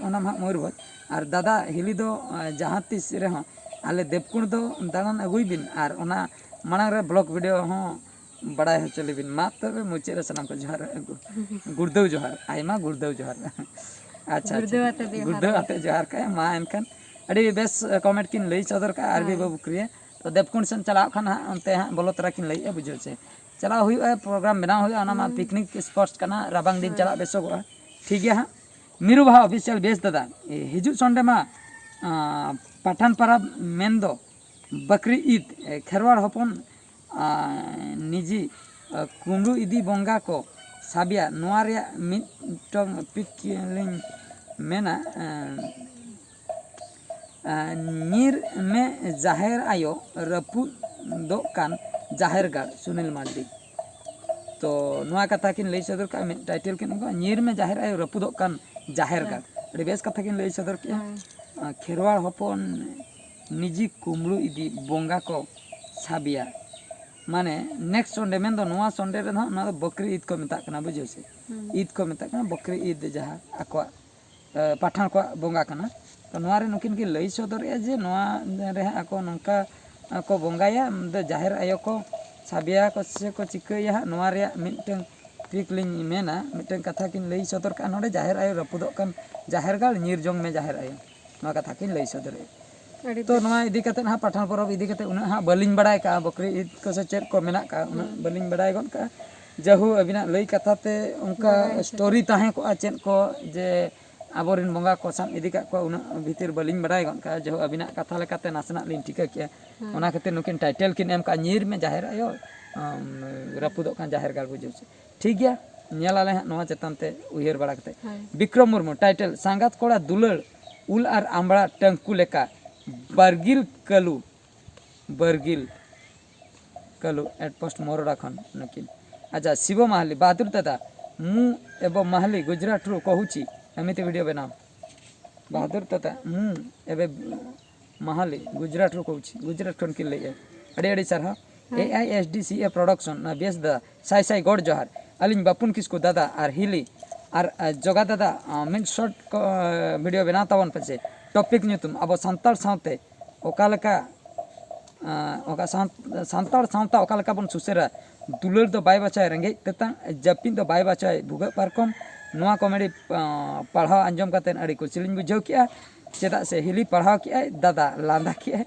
ᱚᱱᱟ ᱢᱟ ᱦᱟᱸᱜ ᱢᱚᱭᱩᱨᱵᱷᱚᱸᱡᱽ᱾ ᱟᱨ ᱫᱟᱫᱟ ᱦᱤᱞᱤ ᱫᱚ, ᱟᱸ, ᱡᱟᱦᱟᱸ ᱛᱤᱥ ᱨᱮᱦᱚᱸ ᱟᱞᱮ ᱫᱮᱵᱽᱠᱩᱸᱰ ᱫᱚ ᱫᱟᱬᱟᱱ ᱟᱹᱜᱩᱭ ᱵᱤᱱ, ᱟᱨ ᱚᱱᱟ ᱢᱟᱲᱟᱝ ᱨᱮ ᱵᱞᱚᱜ ᱵᱷᱤᱰᱤᱭᱳ ᱦᱚᱸ ᱵᱟᱲᱟᱭ ᱦᱚᱪᱚ ᱞᱮᱵᱤᱱ᱾ ᱢᱟ ᱛᱚᱵᱮ ᱢᱩᱪᱟᱹᱫ ᱨᱮ ᱥᱟᱱᱟᱢ ᱠᱚ ᱡᱚᱦᱟᱨ, ᱜᱩᱲᱫᱟᱹᱣ ᱡᱚᱦᱟᱨ, ᱟᱭᱢᱟ ᱜᱩᱲᱫᱟᱹᱣ ᱡᱚᱦᱟᱨ᱾ ᱟᱪᱪᱷᱟ, ᱟᱪᱪᱷᱟ, ᱜᱩᱲᱫᱟᱹᱣ ᱟᱛᱮ ᱡᱚᱦᱟᱨ᱾ ᱜᱩᱲᱫᱟᱹᱣ ᱟᱛᱮ ᱡᱚᱦᱟᱨ ᱠᱟᱭ᱾ ᱢᱟ ᱮᱱᱠᱷᱟᱱ ᱟᱹᱰᱤ ᱵᱮᱥ ᱠᱚᱢᱮᱱᱴ ᱠᱤᱱ ᱞᱟᱹᱭ ᱥᱚᱫᱚᱨ ᱠᱟᱜᱼᱟ ᱟᱨᱵᱤ ᱦᱳᱭ᱾ ᱵᱟᱹᱵᱩ ᱠᱨᱤᱭᱟᱹ᱾ ᱛᱚ ᱫᱮᱵᱽᱠᱩᱸᱰ ᱥᱮᱱ ᱪᱟᱞᱟᱣ ᱠᱷᱟᱱ ᱦᱟᱸᱜ ᱚᱱᱛᱮ ᱦᱟᱸᱜ ᱵᱚᱞᱚ ᱛᱚᱨᱟ ᱠᱤᱱ ᱞᱟᱹᱭᱮᱜᱼᱟ, ᱵᱩᱡᱷᱟᱹᱣ ᱪᱮ᱾ ᱪᱟᱞᱟᱣ ᱦᱩᱭᱩᱜᱼᱟ, ᱯᱨᱳᱜᱨᱟᱢ ᱵᱮᱱᱟᱣ ᱦᱩᱭᱩᱜᱼᱟ, ᱚᱱᱟ ᱢᱟ ᱦᱩᱸ᱾ ᱯᱤᱠᱱᱤᱠ ᱥᱯᱚᱴ ᱠᱟᱱᱟ, ᱨᱟᱵᱟᱝ ᱫᱤᱱ ᱦᱳᱭ᱾ ᱪᱟᱞᱟᱜ ᱵᱮᱥᱚᱜᱚᱜᱼᱟ᱾ ᱴᱷᱤᱠ ᱜᱮᱭᱟ ᱦᱟᱸᱜ᱾ ᱢᱤᱨᱩ ᱵᱟᱦᱟ ᱚᱯᱷᱤᱥᱤᱭᱟᱞ ᱵᱮᱥ ᱫᱟᱫᱟ, ᱮ, ᱦᱤᱡᱩᱜ ᱥᱚᱱᱰᱮ ᱢᱟ, ᱟᱸ, ᱯᱟᱴᱷᱟᱱ ᱯᱟᱨᱟᱵᱽ ᱢᱮᱱᱫᱚ ᱵᱟᱠᱨᱤ ᱤᱫ, ᱮ, ᱠᱷᱮᱨᱣᱟᱲ ᱦᱚᱯᱚᱱ, ᱟᱸ, ᱱᱤᱡᱤ, ᱟ, ᱠᱩᱢᱲᱩ ᱤᱫᱤ ᱵᱚᱸᱜᱟ ᱠᱚ ᱥᱟᱵᱮᱭᱟ᱾ ᱱᱚᱣᱟ ᱨᱮᱭᱟᱜ ᱢᱤᱫᱴᱟᱝ ᱯᱤᱠ ᱞᱤᱧ ᱢᱮᱱᱟ, ᱟᱸ, ᱟᱸ, ᱧᱤᱨ ᱢᱮ ᱡᱟᱦᱮᱨ ᱟᱭᱳ, ᱨᱟᱹᱯᱩᱫᱚᱜ ᱠᱟᱱ ᱡᱟᱦᱮᱨ ᱜᱟᱲ, ᱥᱩᱱᱤᱞ ᱢᱟᱨᱰᱤ᱾ ᱛᱚ ᱱᱚᱣᱟ ᱠᱟᱛᱷᱟ ᱠᱤᱱ ᱞᱟᱹᱭ ᱥᱚᱫᱚᱨ ᱠᱟᱜᱼᱟ, ᱢᱤᱫ ᱴᱟᱭᱴᱮᱞ ᱠᱤᱱ ᱟᱹᱜᱩᱣᱟ, ᱧᱤᱨ ᱢᱮ ᱡᱟᱦᱮᱨ ᱟᱭᱳ, ᱨᱟᱹᱯᱩᱫᱚᱜ ᱠᱟᱱ ᱡᱟᱦᱮᱨ ᱜᱟᱲ᱾ ᱦᱮᱸ᱾ ᱟᱹᱰᱤ ᱵᱮᱥ ᱠᱟᱛᱷᱟ ᱠᱤᱱ ᱞᱟᱹᱭ ᱥᱚᱫᱚᱨ ᱠᱮᱜᱼᱟ᱾ ᱦᱮᱸ᱾ ᱟᱸ, ᱠᱷᱮᱨᱣᱟᱲ ᱦᱚᱯᱚᱱ ᱱᱤᱡᱤ ᱠᱩᱢᱲᱩ ᱤᱫᱤ ᱵᱚᱸᱜᱟ ᱠᱚ ᱥᱟᱵᱮᱭᱟ᱾ ᱢᱟᱱᱮ ᱱᱮᱠᱥᱴ ᱥᱚᱱᱰᱮ, ᱢᱮᱱᱫᱚ ᱱᱚᱣᱟ ᱥᱚᱱᱰᱮ ᱨᱮᱫᱚ ᱦᱟᱸᱜ ᱱᱚᱣᱟ ᱫᱚ ᱵᱟᱠᱨᱤ ᱤᱫ ᱠᱚ ᱢᱮᱛᱟᱜ ᱠᱟᱱᱟ, ᱵᱩᱡᱷᱟᱹᱣ ᱥᱮ? ᱦᱩᱸ᱾ ᱤᱫ ᱠᱚ ᱢᱮᱛᱟᱜ ᱠᱟᱱᱟ, ᱵᱟᱠᱨᱤ ᱤᱫ ᱡᱟᱦᱟᱸ ᱟᱠᱚᱣᱟᱜ, ᱮ, ᱯᱟᱴᱷᱟᱱ ᱠᱚᱣᱟᱜ ᱵᱚᱸᱜᱟ ᱠᱟᱱᱟ᱾ ᱛᱚ ᱱᱚᱣᱟ ᱨᱮ ᱱᱩᱠᱤᱱ ᱠᱤᱱ ᱞᱟᱹᱭ ᱥᱚᱫᱚᱨᱮᱜᱼᱟ ᱡᱮ ᱱᱚᱣᱟ ᱨᱮ ᱦᱟᱸᱜ ᱟᱠᱚ ᱱᱚᱝᱠᱟ, ᱠᱚ ᱵᱚᱸᱜᱟᱭᱟ, ᱡᱟᱦᱮᱨ ᱟᱭᱳ ᱠᱚ ᱥᱟᱵᱮᱭᱟ ᱠᱚ ᱥᱮ ᱠᱚ ᱪᱤᱠᱟᱹᱭᱟ ᱦᱟᱸᱜ, ᱱᱚᱣᱟ ᱨᱮᱭᱟᱜ ᱢᱤᱫᱴᱟᱝ ᱴᱨᱤᱠ ᱞᱤᱧ ᱢᱮᱱᱟ, ᱢᱤᱫᱴᱟᱝ ᱠᱟᱛᱷᱟ ᱠᱤᱱ ᱞᱟᱹᱭ ᱥᱚᱫᱚᱨ ᱠᱟᱜᱼᱟ ᱱᱚᱰᱮ, ᱡᱟᱦᱮᱨ ᱟᱭᱳ ᱨᱟᱹᱯᱩᱫᱚᱜ ᱠᱟᱱ ᱡᱟᱦᱮᱨ ᱜᱟᱲ ᱧᱤᱨ ᱡᱚᱝ ᱢᱮ ᱡᱟᱦᱮᱨ ᱟᱭᱳ, ᱱᱚᱣᱟ ᱠᱟᱛᱷᱟ ᱠᱤᱱ ᱞᱟᱹᱭ ᱥᱚᱫᱚᱨᱮᱫᱼᱟ᱾ ᱛᱚ ᱱᱚᱣᱟ ᱤᱫᱤ ᱠᱟᱛᱮᱫ ᱦᱟᱸᱜ ᱯᱟᱴᱷᱟᱱ ᱯᱚᱨᱚᱵᱽ ᱤᱫᱤ ᱠᱟᱛᱮᱫ ᱩᱱᱟᱹᱜ ᱦᱟᱸᱜ ᱵᱟᱹᱞᱤᱧ ᱵᱟᱲᱟᱭ ᱠᱟᱜᱼᱟ, ᱵᱚᱠᱨᱤ ᱤᱫ ᱠᱚ ᱥᱮ ᱪᱮᱫ ᱠᱚ ᱢᱮᱱᱟᱜ ᱠᱟᱜᱼᱟ, ᱩᱱᱟᱹᱜ ᱵᱟᱹᱞᱤᱧ ᱵᱟᱲᱟᱭ ᱜᱚᱫ ᱠᱟᱜᱼᱟ᱾ ᱡᱟᱦᱳ, ᱟᱹᱵᱤᱱᱟᱜ ᱞᱟᱹᱭ ᱠᱟᱛᱷᱟ ᱛᱮ ᱚᱱᱠᱟ ᱥᱴᱳᱨᱤ ᱛᱟᱦᱮᱸ ᱠᱚᱜᱼᱟ ᱪᱮᱫ ᱠᱚ, ᱡᱮ ᱟᱵᱚᱨᱮᱱ ᱵᱚᱸᱜᱟ ᱠᱚ ᱥᱟᱵ ᱤᱫᱤ ᱠᱟᱜ ᱠᱚᱣᱟ, ᱩᱱᱟᱹᱜ ᱵᱷᱤᱛᱤᱨ ᱵᱟᱹᱞᱤᱧ ᱵᱟᱲᱟᱭ ᱜᱚᱫ ᱠᱟᱜᱼᱟ᱾ ᱡᱟᱦᱳ, ᱟᱹᱵᱤᱱᱟᱜ ᱠᱟᱛᱷᱟ ᱞᱮᱠᱟᱛᱮ ᱱᱟᱥᱮᱱᱟᱜ ᱞᱤᱧ ᱴᱷᱤᱠᱟᱹ ᱠᱮᱜᱼᱟ, ᱚᱱᱟ ᱠᱷᱟᱹᱛᱤᱨ ᱱᱩᱠᱤᱱ ᱴᱟᱭᱴᱮᱞ ᱠᱤᱱ ᱮᱢ ᱠᱟᱜᱼᱟ, ᱧᱤᱨ ᱢᱮ ᱡᱟᱦᱮᱨ ᱟᱭᱳ, ᱟᱢ, ᱨᱟᱹᱯᱩᱫᱚᱜ ᱠᱟᱱ ᱡᱟᱦᱮᱨ ᱜᱟᱲ ᱵᱩᱡᱷᱟᱹᱣ ᱥᱮ᱾ ᱴᱷᱤᱠ ᱜᱮᱭᱟ, ᱧᱮᱞ ᱟᱞᱮ ᱦᱟᱸᱜ ᱱᱚᱣᱟ ᱪᱮᱛᱟᱱ ᱛᱮ ᱩᱭᱦᱟᱹᱨ ᱵᱟᱲᱟ ᱠᱟᱛᱮ᱾ ᱵᱤᱠᱨᱚᱢ ᱢᱩᱨᱢᱩ, ᱴᱟᱭᱴᱮᱞ ᱥᱟᱸᱜᱟᱛ ᱠᱚᱲᱟ ᱫᱩᱞᱟᱹᱲ, ᱩᱞ ᱟᱨ ᱟᱢᱵᱽᱲᱟ ᱴᱟᱹᱝᱠᱩ ᱞᱮᱠᱟ, ᱵᱟᱨᱜᱤᱞ ᱠᱟᱹᱞᱩ, ᱵᱟᱨᱜᱤᱞ ᱠᱟᱹᱞᱩ, ᱮᱴ ᱯᱳᱥᱴ ᱢᱚᱨᱚᱰᱟ ᱠᱷᱚᱱ ᱱᱩᱠᱤᱱ᱾ ᱟᱪᱪᱷᱟ, ᱥᱤᱵᱚ ᱢᱟᱦᱟᱞᱤ, ᱵᱟᱦᱟᱫᱩᱨ ᱫᱟᱫᱟ, ᱢᱩ ᱮᱵᱚ ᱢᱟᱦᱟᱞᱤ, ᱜᱩᱡᱽᱨᱟᱴ ᱨᱩ ᱠᱚᱦᱩᱪᱤ, ᱮᱢᱤᱛᱤ ᱵᱷᱤᱰᱤᱭᱳ ᱵᱮᱱᱟᱣ᱾ ᱵᱟᱦᱟᱫᱩᱨ ᱫᱟᱫᱟ, ᱢᱩ ᱮᱵᱮ ᱢᱟᱦᱟᱞᱤ, ᱜᱩᱡᱽᱨᱟᱴ ᱨᱩ ᱠᱚᱦᱩᱪᱤ, ᱜᱩᱡᱽᱨᱟᱴ ᱠᱷᱚᱱ ᱠᱤᱱ ᱞᱟᱹᱭᱮᱫᱼᱟ᱾ ᱟᱹᱰᱤ ᱟᱹᱰᱤ ᱥᱟᱨᱦᱟᱣ᱾ ᱮ I S D C A production, ᱱᱚᱣᱟ ᱵᱮᱥ ᱫᱟᱫᱟ, ᱥᱟᱭ ᱥᱟᱭ ᱜᱚᱰ ᱡᱚᱦᱟᱨ᱾ ᱟᱹᱞᱤᱧ ᱵᱟᱯᱩᱱ ᱠᱤᱥᱠᱩ ᱫᱟᱫᱟ ᱟᱨ ᱦᱤᱞᱤ ᱟᱨ, ᱟ, ᱡᱚᱜᱟ ᱫᱟᱫᱟ, ᱟ, ᱢᱤᱫ ᱥᱚᱨᱴ ᱠᱚ, ᱟ, ᱵᱷᱤᱰᱤᱭᱳ ᱵᱮᱱᱟᱣ ᱛᱟᱵᱚᱱ ᱯᱮᱥᱮ᱾ ᱴᱚᱯᱤᱠ ᱧᱩᱛᱩᱢ, ᱟᱵᱚ ᱥᱟᱱᱛᱟᱲ ᱥᱟᱶᱛᱮ ᱚᱠᱟ ᱞᱮᱠᱟ, ᱟ, ᱚᱠᱟ ᱥᱟᱶ-, ᱥᱟᱱᱛᱟᱲ ᱥᱟᱶᱛᱟ ᱚᱠᱟ ᱞᱮᱠᱟ ᱵᱚᱱ ᱥᱩᱥᱟᱹᱨᱟ? ᱫᱩᱞᱟᱹᱲ ᱫᱚ ᱵᱟᱭ ᱵᱟᱪᱷᱟᱣᱟ ᱨᱮᱸᱜᱮᱡ ᱛᱮᱛᱟᱝ, ᱡᱟᱹᱯᱤᱫ ᱫᱚ ᱵᱟᱭ ᱵᱟᱪᱷᱟᱣᱟ ᱵᱷᱩᱜᱟᱹᱜ ᱯᱟᱨᱠᱚᱢ᱾ ᱱᱚᱣᱟ ᱠᱚᱢᱮᱰᱤ, ᱟ, ᱯᱟᱲᱦᱟᱣ ᱟᱸᱡᱚᱢ ᱠᱟᱛᱮᱫ ᱟᱹᱰᱤ ᱠᱩᱥᱤ ᱞᱤᱧ ᱵᱩᱡᱷᱟᱹᱣ ᱠᱮᱜᱼᱟ᱾ ᱪᱮᱫᱟᱜ ᱥᱮ ᱦᱤᱞᱤ ᱯᱟᱲᱦᱟᱣ ᱠᱮᱜᱼᱟᱭ, ᱫᱟᱫᱟ ᱞᱟᱸᱫᱟ ᱠᱮᱜᱼᱟᱭ᱾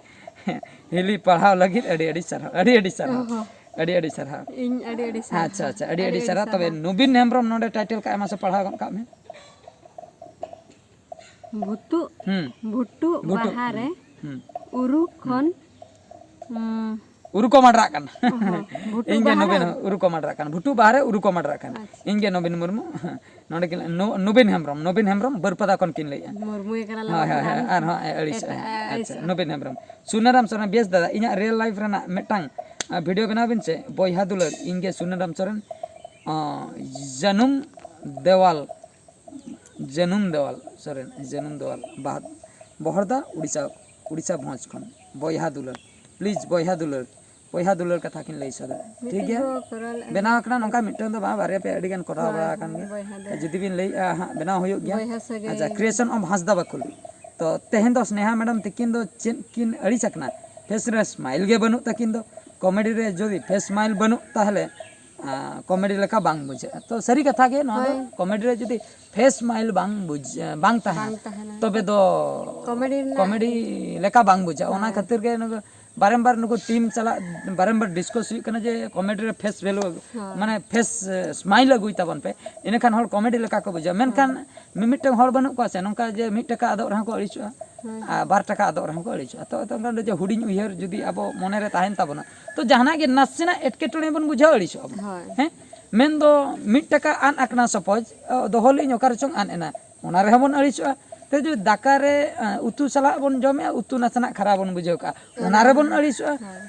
ᱦᱤᱞᱤ ᱯᱟᱲᱦᱟᱣ ᱞᱟᱹᱜᱤᱫ ᱟᱹᱰᱤ ᱟᱹᱰᱤ ᱥᱟᱨᱦᱟᱣ, ᱟᱹᱰᱤ ᱟᱹᱰᱤ ᱥᱟᱨᱦᱟᱣ᱾ ᱚ ᱦᱚᱸ᱾ ᱟᱹᱰᱤ ᱟᱹᱰᱤ ᱥᱟᱨᱦᱟᱣ᱾ ᱤᱧ ᱟᱹᱰᱤ ᱟᱹᱰᱤ ᱥᱟᱨᱦᱟᱣ᱾ ᱟᱪᱪᱷᱟ, ᱟᱪᱪᱷᱟ, ᱟᱹᱰᱤ ᱟᱹᱰᱤ ᱥᱟᱨᱦᱟᱣ᱾ ᱛᱚᱵᱮ ᱱᱩᱵᱤᱱ ᱦᱮᱢᱵᱨᱚᱢ ᱱᱚᱰᱮ ᱴᱟᱭᱴᱮᱞ ᱠᱟᱜ ᱟᱭ, ᱢᱟᱥᱮ ᱯᱟᱲᱦᱟᱣ ᱜᱚᱫ ᱠᱟᱜ ᱢᱮ᱾ ᱵᱷᱩᱴᱩᱜ, ᱦᱩᱸ᱾ ᱵᱷᱩᱴᱩᱜ ᱵᱷᱩᱴᱩᱜ, ᱵᱟᱦᱟ ᱨᱮ ᱦᱩᱸ, ᱦᱩᱸ᱾ ᱩᱨᱩ ᱠᱷᱚᱱ, ᱩᱸ, ᱩᱨᱩ ᱠᱚ ᱢᱟᱰᱨᱟᱜ ᱠᱟᱱ᱾ ᱚ ᱦᱚᱸ, ᱵᱷᱩᱴᱩᱜ ᱤᱧ ᱜᱮ ᱵᱟᱦᱟ ᱨᱮ ᱱᱚᱵᱤᱱ ᱩᱨᱩ ᱠᱚ ᱢᱟᱰᱨᱟᱜ ᱠᱟᱱ᱾ ᱵᱷᱩᱴᱩᱜ ᱵᱟᱦᱟ ᱨᱮ ᱩᱨᱩ ᱠᱚ ᱢᱟᱰᱨᱟᱜ ᱠᱟᱱ᱾ ᱟᱪᱪᱷᱟ᱾ ᱤᱧ ᱜᱮ ᱱᱚᱵᱤᱱ ᱢᱩᱨᱢᱩ᱾ ᱱᱚᱰᱮ ᱠᱤᱱ, ᱱᱚ-, ᱱᱚᱵᱤᱱ ᱦᱮᱢᱵᱨᱚᱢ, ᱱᱚᱵᱤᱱ ᱦᱮᱢᱵᱨᱚᱢ ᱵᱟᱹᱨᱯᱟᱫᱟ ᱠᱷᱚᱱ ᱠᱤᱱ ᱞᱟᱹᱭᱮᱫᱼᱟ᱾ ᱢᱩᱨᱢᱩ ᱠᱟᱱᱟ ᱞᱮ ᱦᱳᱭ, ᱦᱳᱭ, ᱵᱟᱹᱵᱩ, ᱦᱳᱭ, ᱟᱨ ᱟᱨᱦᱚᱸ ᱟᱹᱲᱤᱥ, ᱮᱴᱟᱜ, ᱟᱪᱪᱷᱟ, ᱟᱹᱲᱤᱥ᱾ ᱱᱚᱵᱤᱱ ᱦᱮᱢᱵᱨᱚᱢ᱾ ᱥᱩᱱᱟᱨᱟᱢ ᱥᱚᱨᱮᱱ, ᱵᱮᱥ ᱫᱟᱫᱟ, ᱤᱧᱟᱹᱜ ᱨᱤᱭᱮᱞ ᱞᱟᱭᱤᱯᱷ ᱨᱮᱱᱟᱜ ᱢᱤᱫᱴᱟᱝ, ᱟ, ᱵᱷᱤᱰᱤᱭᱳ ᱵᱮᱱᱟᱣ ᱵᱤᱱ ᱥᱮ, ᱵᱚᱭᱦᱟ ᱫᱩᱞᱟᱹᱲ, ᱤᱧ ᱜᱮ ᱥᱩᱱᱟᱨᱟᱢ ᱥᱚᱨᱮᱱ, ᱟ, ᱡᱟᱹᱱᱩᱢ ᱫᱮᱣᱟᱞ, ᱡᱟᱹᱱᱩᱢ ᱫᱮᱣᱟᱞ ᱥᱚᱨᱮᱱ, ᱡᱟᱹᱱᱩᱢ ᱫᱮᱣᱟᱞ, ᱵᱟᱦᱟ-, ᱵᱚᱦᱚᱲᱫᱟ, ᱩᱲᱤᱥᱥᱟ, ᱩᱲᱤᱥᱥᱟ ᱵᱷᱚᱸᱡᱽ ᱠᱷᱚᱱ, ᱵᱚᱭᱦᱟ ᱫᱩᱞᱟᱹᱲ, ᱯᱞᱤᱡᱽ, ᱵᱚᱭᱦᱟ ᱫᱩᱞᱟᱹᱲ, ᱵᱚᱭᱦᱟ ᱫᱩᱞᱟᱹᱲ ᱠᱟᱛᱷᱟ ᱠᱤᱱ ᱞᱟᱹᱭ ᱥᱚᱫᱚᱨᱟ᱾ ᱴᱷᱤᱠ ᱢᱤᱫᱴᱤᱡ ᱜᱮᱭᱟ? ᱦᱚᱸ ᱠᱚᱨᱟᱣ ᱞᱮᱫᱼᱟ᱾ ᱵᱮᱱᱟᱣ ᱟᱠᱟᱱᱟ ᱱᱚᱝᱠᱟ ᱢᱤᱫᱴᱟᱝ ᱫᱚ ᱵᱟᱝ, ᱵᱟᱨᱭᱟ ᱯᱮᱭᱟ ᱟᱹᱰᱤ ᱜᱟᱱ ᱠᱚᱨᱟᱣ ᱦᱳᱭ, ᱵᱟᱲᱟ ᱟᱠᱟᱱ ᱦᱳᱭ, ᱜᱮᱭᱟ᱾ ᱵᱚᱭᱦᱟ ᱫᱚ᱾ ᱟᱨ ᱡᱩᱫᱤ ᱵᱤᱱ ᱞᱟᱹᱭᱮᱫᱼᱟ ᱦᱟᱸᱜ, ᱵᱮᱱᱟᱣ ᱦᱩᱭᱩᱜ ᱜᱮᱭᱟ᱾ ᱵᱚᱭᱦᱟ ᱥᱟᱹᱜᱟᱹᱭ᱾ ᱟᱪᱪᱷᱟ, ᱠᱨᱤᱭᱮᱥᱚᱱ ᱚᱯᱷ ᱦᱟᱸᱥᱫᱟ ᱵᱟᱠᱷᱳᱞ᱾ ᱛᱚ ᱛᱮᱦᱮᱧ ᱫᱚ ᱥᱱᱮᱦᱟ ᱢᱮᱰᱟᱢ ᱛᱤᱠᱤᱱ ᱫᱚ ᱪᱮᱫ ᱠᱤᱱ ᱟᱹᱲᱤᱥ ᱟᱠᱟᱱᱟ? ᱯᱷᱮᱥ ᱨᱮ ᱥᱢᱟᱭᱤᱞ ᱜᱮ ᱵᱟᱹᱱᱩᱜ ᱛᱟᱹᱠᱤᱱ ᱫᱚ᱾ ᱠᱚᱢᱮᱰᱤ ᱨᱮ ᱡᱩᱫᱤ ᱯᱷᱮᱥ ᱥᱢᱟᱭᱤᱞ ᱵᱟᱹᱱᱩᱜ, ᱛᱟᱦᱚᱞᱮ ᱠᱚᱢᱮᱰᱤ ᱞᱮᱠᱟ ᱵᱟᱝ ᱵᱩᱡᱷᱟᱹᱜᱼᱟ᱾ ᱛᱚ ᱥᱟᱹᱨᱤ ᱠᱟᱛᱷᱟ ᱜᱮ ᱱᱚᱣᱟ ᱫᱚ᱾ ᱦᱳᱭ᱾ ᱠᱚᱢᱮᱰᱤ ᱨᱮ ᱡᱩᱫᱤ ᱯᱷᱮᱥ ᱥᱢᱟᱭᱤᱞ ᱵᱟᱝ ᱵᱩᱡᱽ ᱵᱟᱝ ᱛᱟᱦᱮᱱᱟ, ᱵᱟᱝ ᱛᱟᱦᱮᱱᱟ᱾ ᱛᱚᱵᱮ ᱫᱚ ᱠᱚᱢᱮᱰᱤ ᱨᱮᱱᱟᱜ ᱠᱚᱢᱮᱰᱤ ᱞᱮᱠᱟ ᱵᱟᱝ ᱵᱩᱡᱷᱟᱹᱜᱼᱟ᱾ ᱚᱱᱟ ᱦᱳᱭ᱾ ᱠᱷᱟᱹᱛᱤᱨ ᱜᱮ ᱱᱩᱠᱩ ᱵᱟᱨᱮᱢ ᱵᱟᱨ ᱱᱩᱠᱩ ᱴᱤᱢ ᱥᱟᱞᱟᱜ ᱵᱟᱨᱮᱢ ᱵᱟᱨ ᱰᱤᱥᱠᱟᱥ ᱦᱩᱭᱩᱜ ᱠᱟᱱᱟ ᱡᱮ ᱠᱚᱢᱮᱰᱤ ᱨᱮ ᱯᱷᱮᱥ ᱵᱷᱮᱞᱩ, ᱦᱳᱭ᱾ ᱢᱟᱱᱮ ᱯᱷᱮᱥ ᱥᱢᱟᱭᱤᱞ ᱟᱹᱜᱩᱭ ᱛᱟᱵᱚᱱ ᱯᱮ, ᱤᱱᱟᱹᱠᱷᱟᱱ ᱦᱚᱲ ᱠᱚᱢᱮᱰᱤ ᱞᱮᱠᱟ ᱠᱚ ᱵᱩᱡᱷᱟᱹᱣᱟ᱾ ᱢᱮᱱᱠᱷᱟᱱ ᱦᱳᱭ᱾ ᱢᱤᱢᱤᱫᱴᱟᱝ ᱦᱚᱲ ᱵᱟᱹᱱᱩᱜ ᱠᱚᱣᱟ ᱥᱮ ᱱᱚᱝᱠᱟ ᱡᱮ ᱢᱤᱫ ᱴᱟᱠᱟ ᱟᱫᱚᱜ ᱨᱮᱦᱚᱸ ᱠᱚ ᱟᱹᱲᱤᱥᱚᱜᱼᱟ, ᱦᱳᱭ᱾ ᱟᱨ ᱵᱟᱨ ᱴᱟᱠᱟ ᱟᱫᱚᱜ ᱨᱮᱦᱚᱸ ᱠᱚ ᱟᱹᱲᱤᱥᱚᱜᱼᱟ᱾ ᱛᱚ ᱚᱱᱟ ᱡᱮ ᱦᱩᱰᱤᱧ ᱩᱭᱦᱟᱹᱨ ᱡᱩᱫᱤ ᱟᱵᱚ ᱢᱚᱱᱮᱨᱮ ᱛᱟᱦᱮᱱ ᱛᱟᱵᱚᱱᱟ, ᱛᱚ ᱡᱟᱦᱟᱱᱟᱜ ᱜᱮ ᱱᱟᱥᱮᱱᱟᱜ ᱮᱴᱠᱮᱴᱚᱬᱮ ᱵᱚᱱ ᱵᱩᱡᱷᱟᱹᱣ ᱟᱹᱲᱤᱥᱚᱜᱼᱟ ᱵᱚᱱ᱾ ᱦᱳᱭ᱾ ᱦᱮᱸ, ᱢᱮᱱᱫᱚ ᱢᱤᱫ ᱴᱟᱠᱟ ᱟᱫ ᱟᱠᱟᱱᱟ, ᱥᱟᱯᱳᱡᱽ ᱫᱚᱦᱚ ᱞᱤᱧ ᱚᱠᱟ ᱨᱮᱪᱚᱝ ᱟᱫ ᱮᱱᱟ, ᱚᱱᱟ ᱨᱮᱦᱚᱸ ᱵᱚᱱ ᱟᱹᱲᱤᱥᱚᱜᱼᱟ᱾ ᱛᱚ ᱡᱩᱫᱤ ᱫᱟᱠᱟ ᱨᱮ ᱮ, ᱩᱛᱩ ᱥᱟᱞᱟᱜ ᱵᱚᱱ ᱡᱚᱢᱮᱜᱼᱟ, ᱩᱛᱩ ᱱᱟᱥᱮᱱᱟᱜ ᱠᱷᱟᱨᱟᱯ ᱵᱚᱱ ᱵᱩᱡᱷᱟᱹᱣ ᱠᱟᱜᱼᱟ, ᱚᱱᱟ ᱨᱮᱵᱚᱱ ᱟᱹᱲᱤᱥᱚᱜᱼᱟ᱾ ᱦᱳᱭ᱾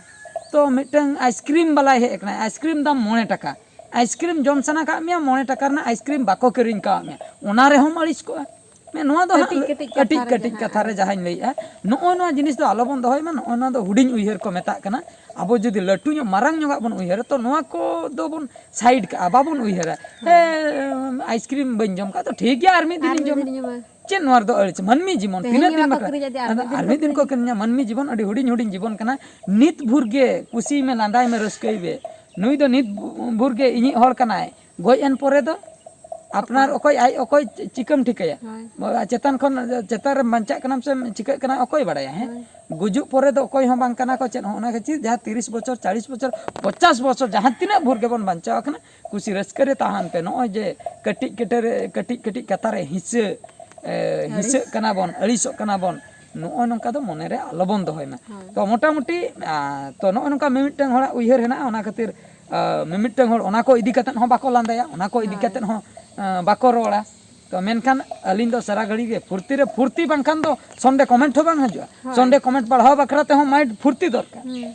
ᱛᱚ ᱢᱤᱫᱴᱟᱝ ᱟᱭᱤᱥᱠᱨᱤᱢ ᱵᱟᱞᱟᱭ ᱦᱮᱡ ᱟᱠᱟᱱᱟᱭ, ᱟᱭᱤᱥᱠᱨᱤᱢ ᱫᱟᱢ ᱢᱚᱬᱮ ᱴᱟᱠᱟ, ᱟᱭᱤᱥᱠᱨᱤᱢ ᱡᱚᱢ ᱥᱟᱱᱟ ᱠᱟᱜ ᱢᱮᱭᱟ, ᱢᱚᱬᱮ ᱴᱟᱠᱟ ᱨᱮᱱᱟᱜ ᱟᱭᱤᱥᱠᱨᱤᱢ ᱵᱟᱠᱚ ᱠᱤᱨᱤᱧ ᱠᱟᱣᱟᱫ ᱢᱮᱭᱟ, ᱚᱱᱟ ᱨᱮᱦᱚᱸᱢ ᱟᱹᱲᱤᱥ ᱠᱚᱜᱼᱟ᱾ ᱢᱮ, ᱱᱚᱣᱟ ᱫᱚ ᱦᱟᱸᱜ ᱠᱟᱹᱴᱤᱡ ᱠᱟᱹᱴᱤᱡ ᱠᱟᱹᱴᱤᱡ ᱠᱟᱛᱷᱟ ᱨᱮ ᱠᱟᱹᱴᱤᱡ ᱡᱟᱦᱟᱸ ᱠᱟᱛᱷᱟ ᱨᱮ ᱦᱟᱸᱜ᱾ ᱡᱟᱦᱟᱸᱧ ᱞᱟᱹᱭᱮᱜᱼᱟ, ᱱᱚᱜᱼᱚ ᱱᱚᱣᱟ ᱡᱤᱱᱤᱥ ᱫᱚ ᱟᱞᱚᱵᱚᱱ ᱫᱚᱦᱚᱭ ᱢᱟ, ᱱᱚᱜᱼᱚ ᱱᱚᱣᱟ ᱫᱚ ᱦᱩᱰᱤᱧ ᱩᱭᱦᱟᱹᱨ ᱠᱚ ᱢᱮᱛᱟᱜ ᱠᱟᱱᱟ᱾ ᱟᱵᱚ ᱡᱩᱫᱤ ᱞᱟᱹᱴᱩ ᱧᱚᱜ ᱢᱟᱨᱟᱝ ᱧᱚᱜᱟᱜ ᱵᱚᱱ ᱩᱭᱦᱟᱹᱨᱟ, ᱛᱚ ᱱᱚᱣᱟ ᱠᱚᱫᱚ ᱵᱚᱱ ᱥᱟᱭᱤᱰ ᱠᱟᱜᱼᱟ, ᱵᱟᱵᱚᱱ ᱩᱭᱦᱟᱹᱨᱟ᱾ ᱦᱮᱸ᱾ ᱦᱮᱸ, ᱟᱭᱤᱥᱠᱨᱤᱢ ᱵᱟᱹᱧ ᱡᱚᱢ ᱠᱟᱜᱼᱟ, ᱛᱚ ᱴᱷᱤᱠ ᱜᱮᱭᱟ, ᱟᱨ ᱢᱤᱫ ᱟᱨ ᱫᱤᱱᱤᱧ ᱢᱤᱫ ᱡᱚᱢᱟ᱾ ᱫᱤᱱᱤᱧ ᱡᱚᱢᱟ᱾ ᱪᱮᱫ ᱱᱚᱣᱟ ᱨᱮᱫᱚ ᱟᱹᱲᱤᱥ? ᱢᱟᱹᱱᱢᱤ ᱡᱤᱵᱚᱱ ᱛᱮᱦᱮᱧ ᱛᱤᱱᱟᱹᱜ ᱜᱮ ᱫᱤᱱ ᱵᱟᱠᱚ ᱵᱟᱠᱷᱨᱟ? ᱠᱤᱨᱤᱧᱟ, ᱡᱮ ᱟᱨ ᱟᱫᱚ ᱢᱤᱫ ᱫᱤᱱ ᱟᱨ ᱢᱤᱫ ᱠᱚ ᱫᱤᱱ ᱠᱚ ᱠᱤᱨᱤᱧᱟ᱾ ᱠᱤᱨᱤᱧᱟ᱾ ᱢᱟᱹᱱᱢᱤ ᱡᱤᱵᱚᱱ ᱟᱹᱰᱤ ᱦᱩᱰᱤᱧ ᱦᱩᱰᱤᱧ ᱡᱤᱵᱚᱱ ᱠᱟᱱᱟ᱾ ᱱᱤᱛ ᱵᱷᱳᱨ ᱜᱮ ᱠᱩᱥᱤ ᱢᱮ, ᱞᱟᱸᱫᱟᱭ ᱢᱮ, ᱨᱟᱹᱥᱠᱟᱹᱭ ᱢᱮ᱾ ᱱᱩᱭ ᱫᱚ ᱱᱤᱛ ᱵᱷᱳᱨ ᱜᱮ ᱤᱧᱤᱡ ᱦᱚᱲ ᱠᱟᱱᱟᱭ, ᱜᱚᱡ ᱮᱱ ᱯᱚᱨᱮ ᱫᱚ ᱟᱯᱱᱟᱨ ᱚᱠᱚᱭ? ᱚᱠᱚᱭ ᱟᱡ ᱚᱠᱚᱭ ᱪᱤᱠᱟᱹᱢ ᱴᱷᱤᱠᱟᱹᱭᱟ? ᱦᱳᱭ᱾ ᱪᱮᱛᱟᱱ ᱠᱷᱚᱱ, ᱪᱮᱛᱟᱱ ᱨᱮᱢ ᱵᱟᱧᱪᱟᱜ ᱠᱟᱱᱟᱢ ᱥᱮᱢ ᱪᱤᱠᱟᱹᱜ ᱠᱟᱱᱟ, ᱚᱠᱚᱭ ᱵᱟᱲᱟᱭᱟ? ᱦᱮᱸ, ᱦᱳᱭ᱾ ᱜᱩᱡᱩᱜ ᱯᱚᱨᱮ ᱫᱚ ᱚᱠᱚᱭ ᱦᱚᱸ ᱵᱟᱝ ᱠᱟᱱᱟ ᱠᱚ ᱪᱮᱫ ᱦᱚᱸ᱾ ᱚᱱᱟ ᱠᱷᱟᱹᱛᱤᱨ ᱡᱟᱦᱟᱸ ᱛᱤᱨᱤᱥ ᱵᱚᱪᱷᱚᱨ, ᱪᱟᱞᱤᱥ ᱵᱚᱪᱷᱚᱨ, ᱯᱚᱪᱟᱥ ᱵᱚᱪᱷᱚᱨ ᱡᱟᱦᱟᱸ ᱛᱤᱱᱟᱹᱜ ᱵᱷᱳᱨ ᱜᱮᱵᱚᱱ ᱵᱟᱧᱪᱟᱣ ᱟᱠᱟᱱᱟ, ᱠᱩᱥᱤ ᱨᱟᱹᱥᱠᱟᱹ ᱨᱮ ᱛᱟᱦᱮᱱ ᱯᱮ᱾ ᱱᱚᱜᱼᱚᱭ ᱡᱮ ᱠᱟᱹᱴᱤᱡ ᱠᱟᱹᱴᱤᱡ ᱨᱮ, ᱠᱟᱹᱴᱤᱡ ᱠᱟᱹᱴᱤᱡ ᱠᱟᱛᱷᱟ ᱨᱮ ᱦᱤᱸᱥᱟᱹ, ᱮ, ᱟᱹᱲᱤᱥ᱾ ᱦᱤᱸᱥᱟᱹᱜ ᱠᱟᱱᱟ ᱵᱚᱱ, ᱟᱹᱲᱤᱥᱚᱜ ᱠᱟᱱᱟ ᱵᱚᱱ, ᱱᱚᱜᱼᱚᱭ ᱱᱚᱝᱠᱟ ᱫᱚ ᱢᱚᱱᱮ ᱨᱮ ᱟᱞᱚ ᱵᱚᱱ ᱫᱚᱦᱚᱭ ᱢᱟ᱾ ᱦᱳᱭ᱾ ᱛᱚ ᱢᱚᱴᱟᱢᱩᱴᱤ, ᱟ, ᱛᱚ ᱱᱚᱜᱼᱚᱭ ᱱᱚᱝᱠᱟ ᱢᱤᱢᱤᱫᱴᱟᱝ ᱦᱚᱲᱟᱜ ᱩᱭᱦᱟᱹᱨ ᱦᱮᱱᱟᱜᱼᱟ, ᱚᱱᱟ ᱠᱷᱟᱹᱛᱤᱨ, ᱟ, ᱢᱤᱢᱤᱫᱴᱟᱝ ᱦᱚᱲ ᱚᱱᱟ ᱠᱚ ᱤᱫᱤ ᱠᱟᱛᱮᱫ ᱦᱚᱸ ᱵᱟᱠᱚ ᱞᱟᱸᱫᱟᱭᱟ, ᱚᱱᱟ ᱠᱚ ᱤᱫᱤ ᱦᱳᱭ᱾ ᱠᱟᱛᱮᱫ ᱦᱚᱸ, ᱟ, ᱵᱟᱠᱚ ᱨᱚᱲᱟ᱾ ᱛᱚ ᱢᱮᱱᱠᱷᱟᱱ ᱟᱹᱞᱤᱧ ᱫᱚ ᱥᱟᱨᱟ ᱜᱷᱟᱹᱲᱤ ᱜᱮ ᱯᱷᱩᱨᱛᱤ ᱨᱮ ᱯᱷᱩᱨᱛᱤ, ᱵᱟᱝᱠᱷᱟᱱ ᱫᱚ ᱥᱚᱱᱰᱮ ᱠᱚᱢᱮᱱᱴ ᱦᱚᱸ ᱵᱟᱝ ᱦᱤᱡᱩᱜᱼᱟ᱾ ᱦᱳᱭ᱾ ᱥᱚᱱᱰᱮ ᱠᱚᱢᱮᱱᱴ ᱯᱟᱲᱦᱟᱣ ᱵᱟᱠᱷᱨᱟ ᱛᱮᱦᱚᱸ ᱢᱟᱭᱤᱱᱰ ᱯᱷᱩᱨᱛᱤ ᱫᱚᱨᱠᱟᱨ᱾ ᱦᱩᱸ᱾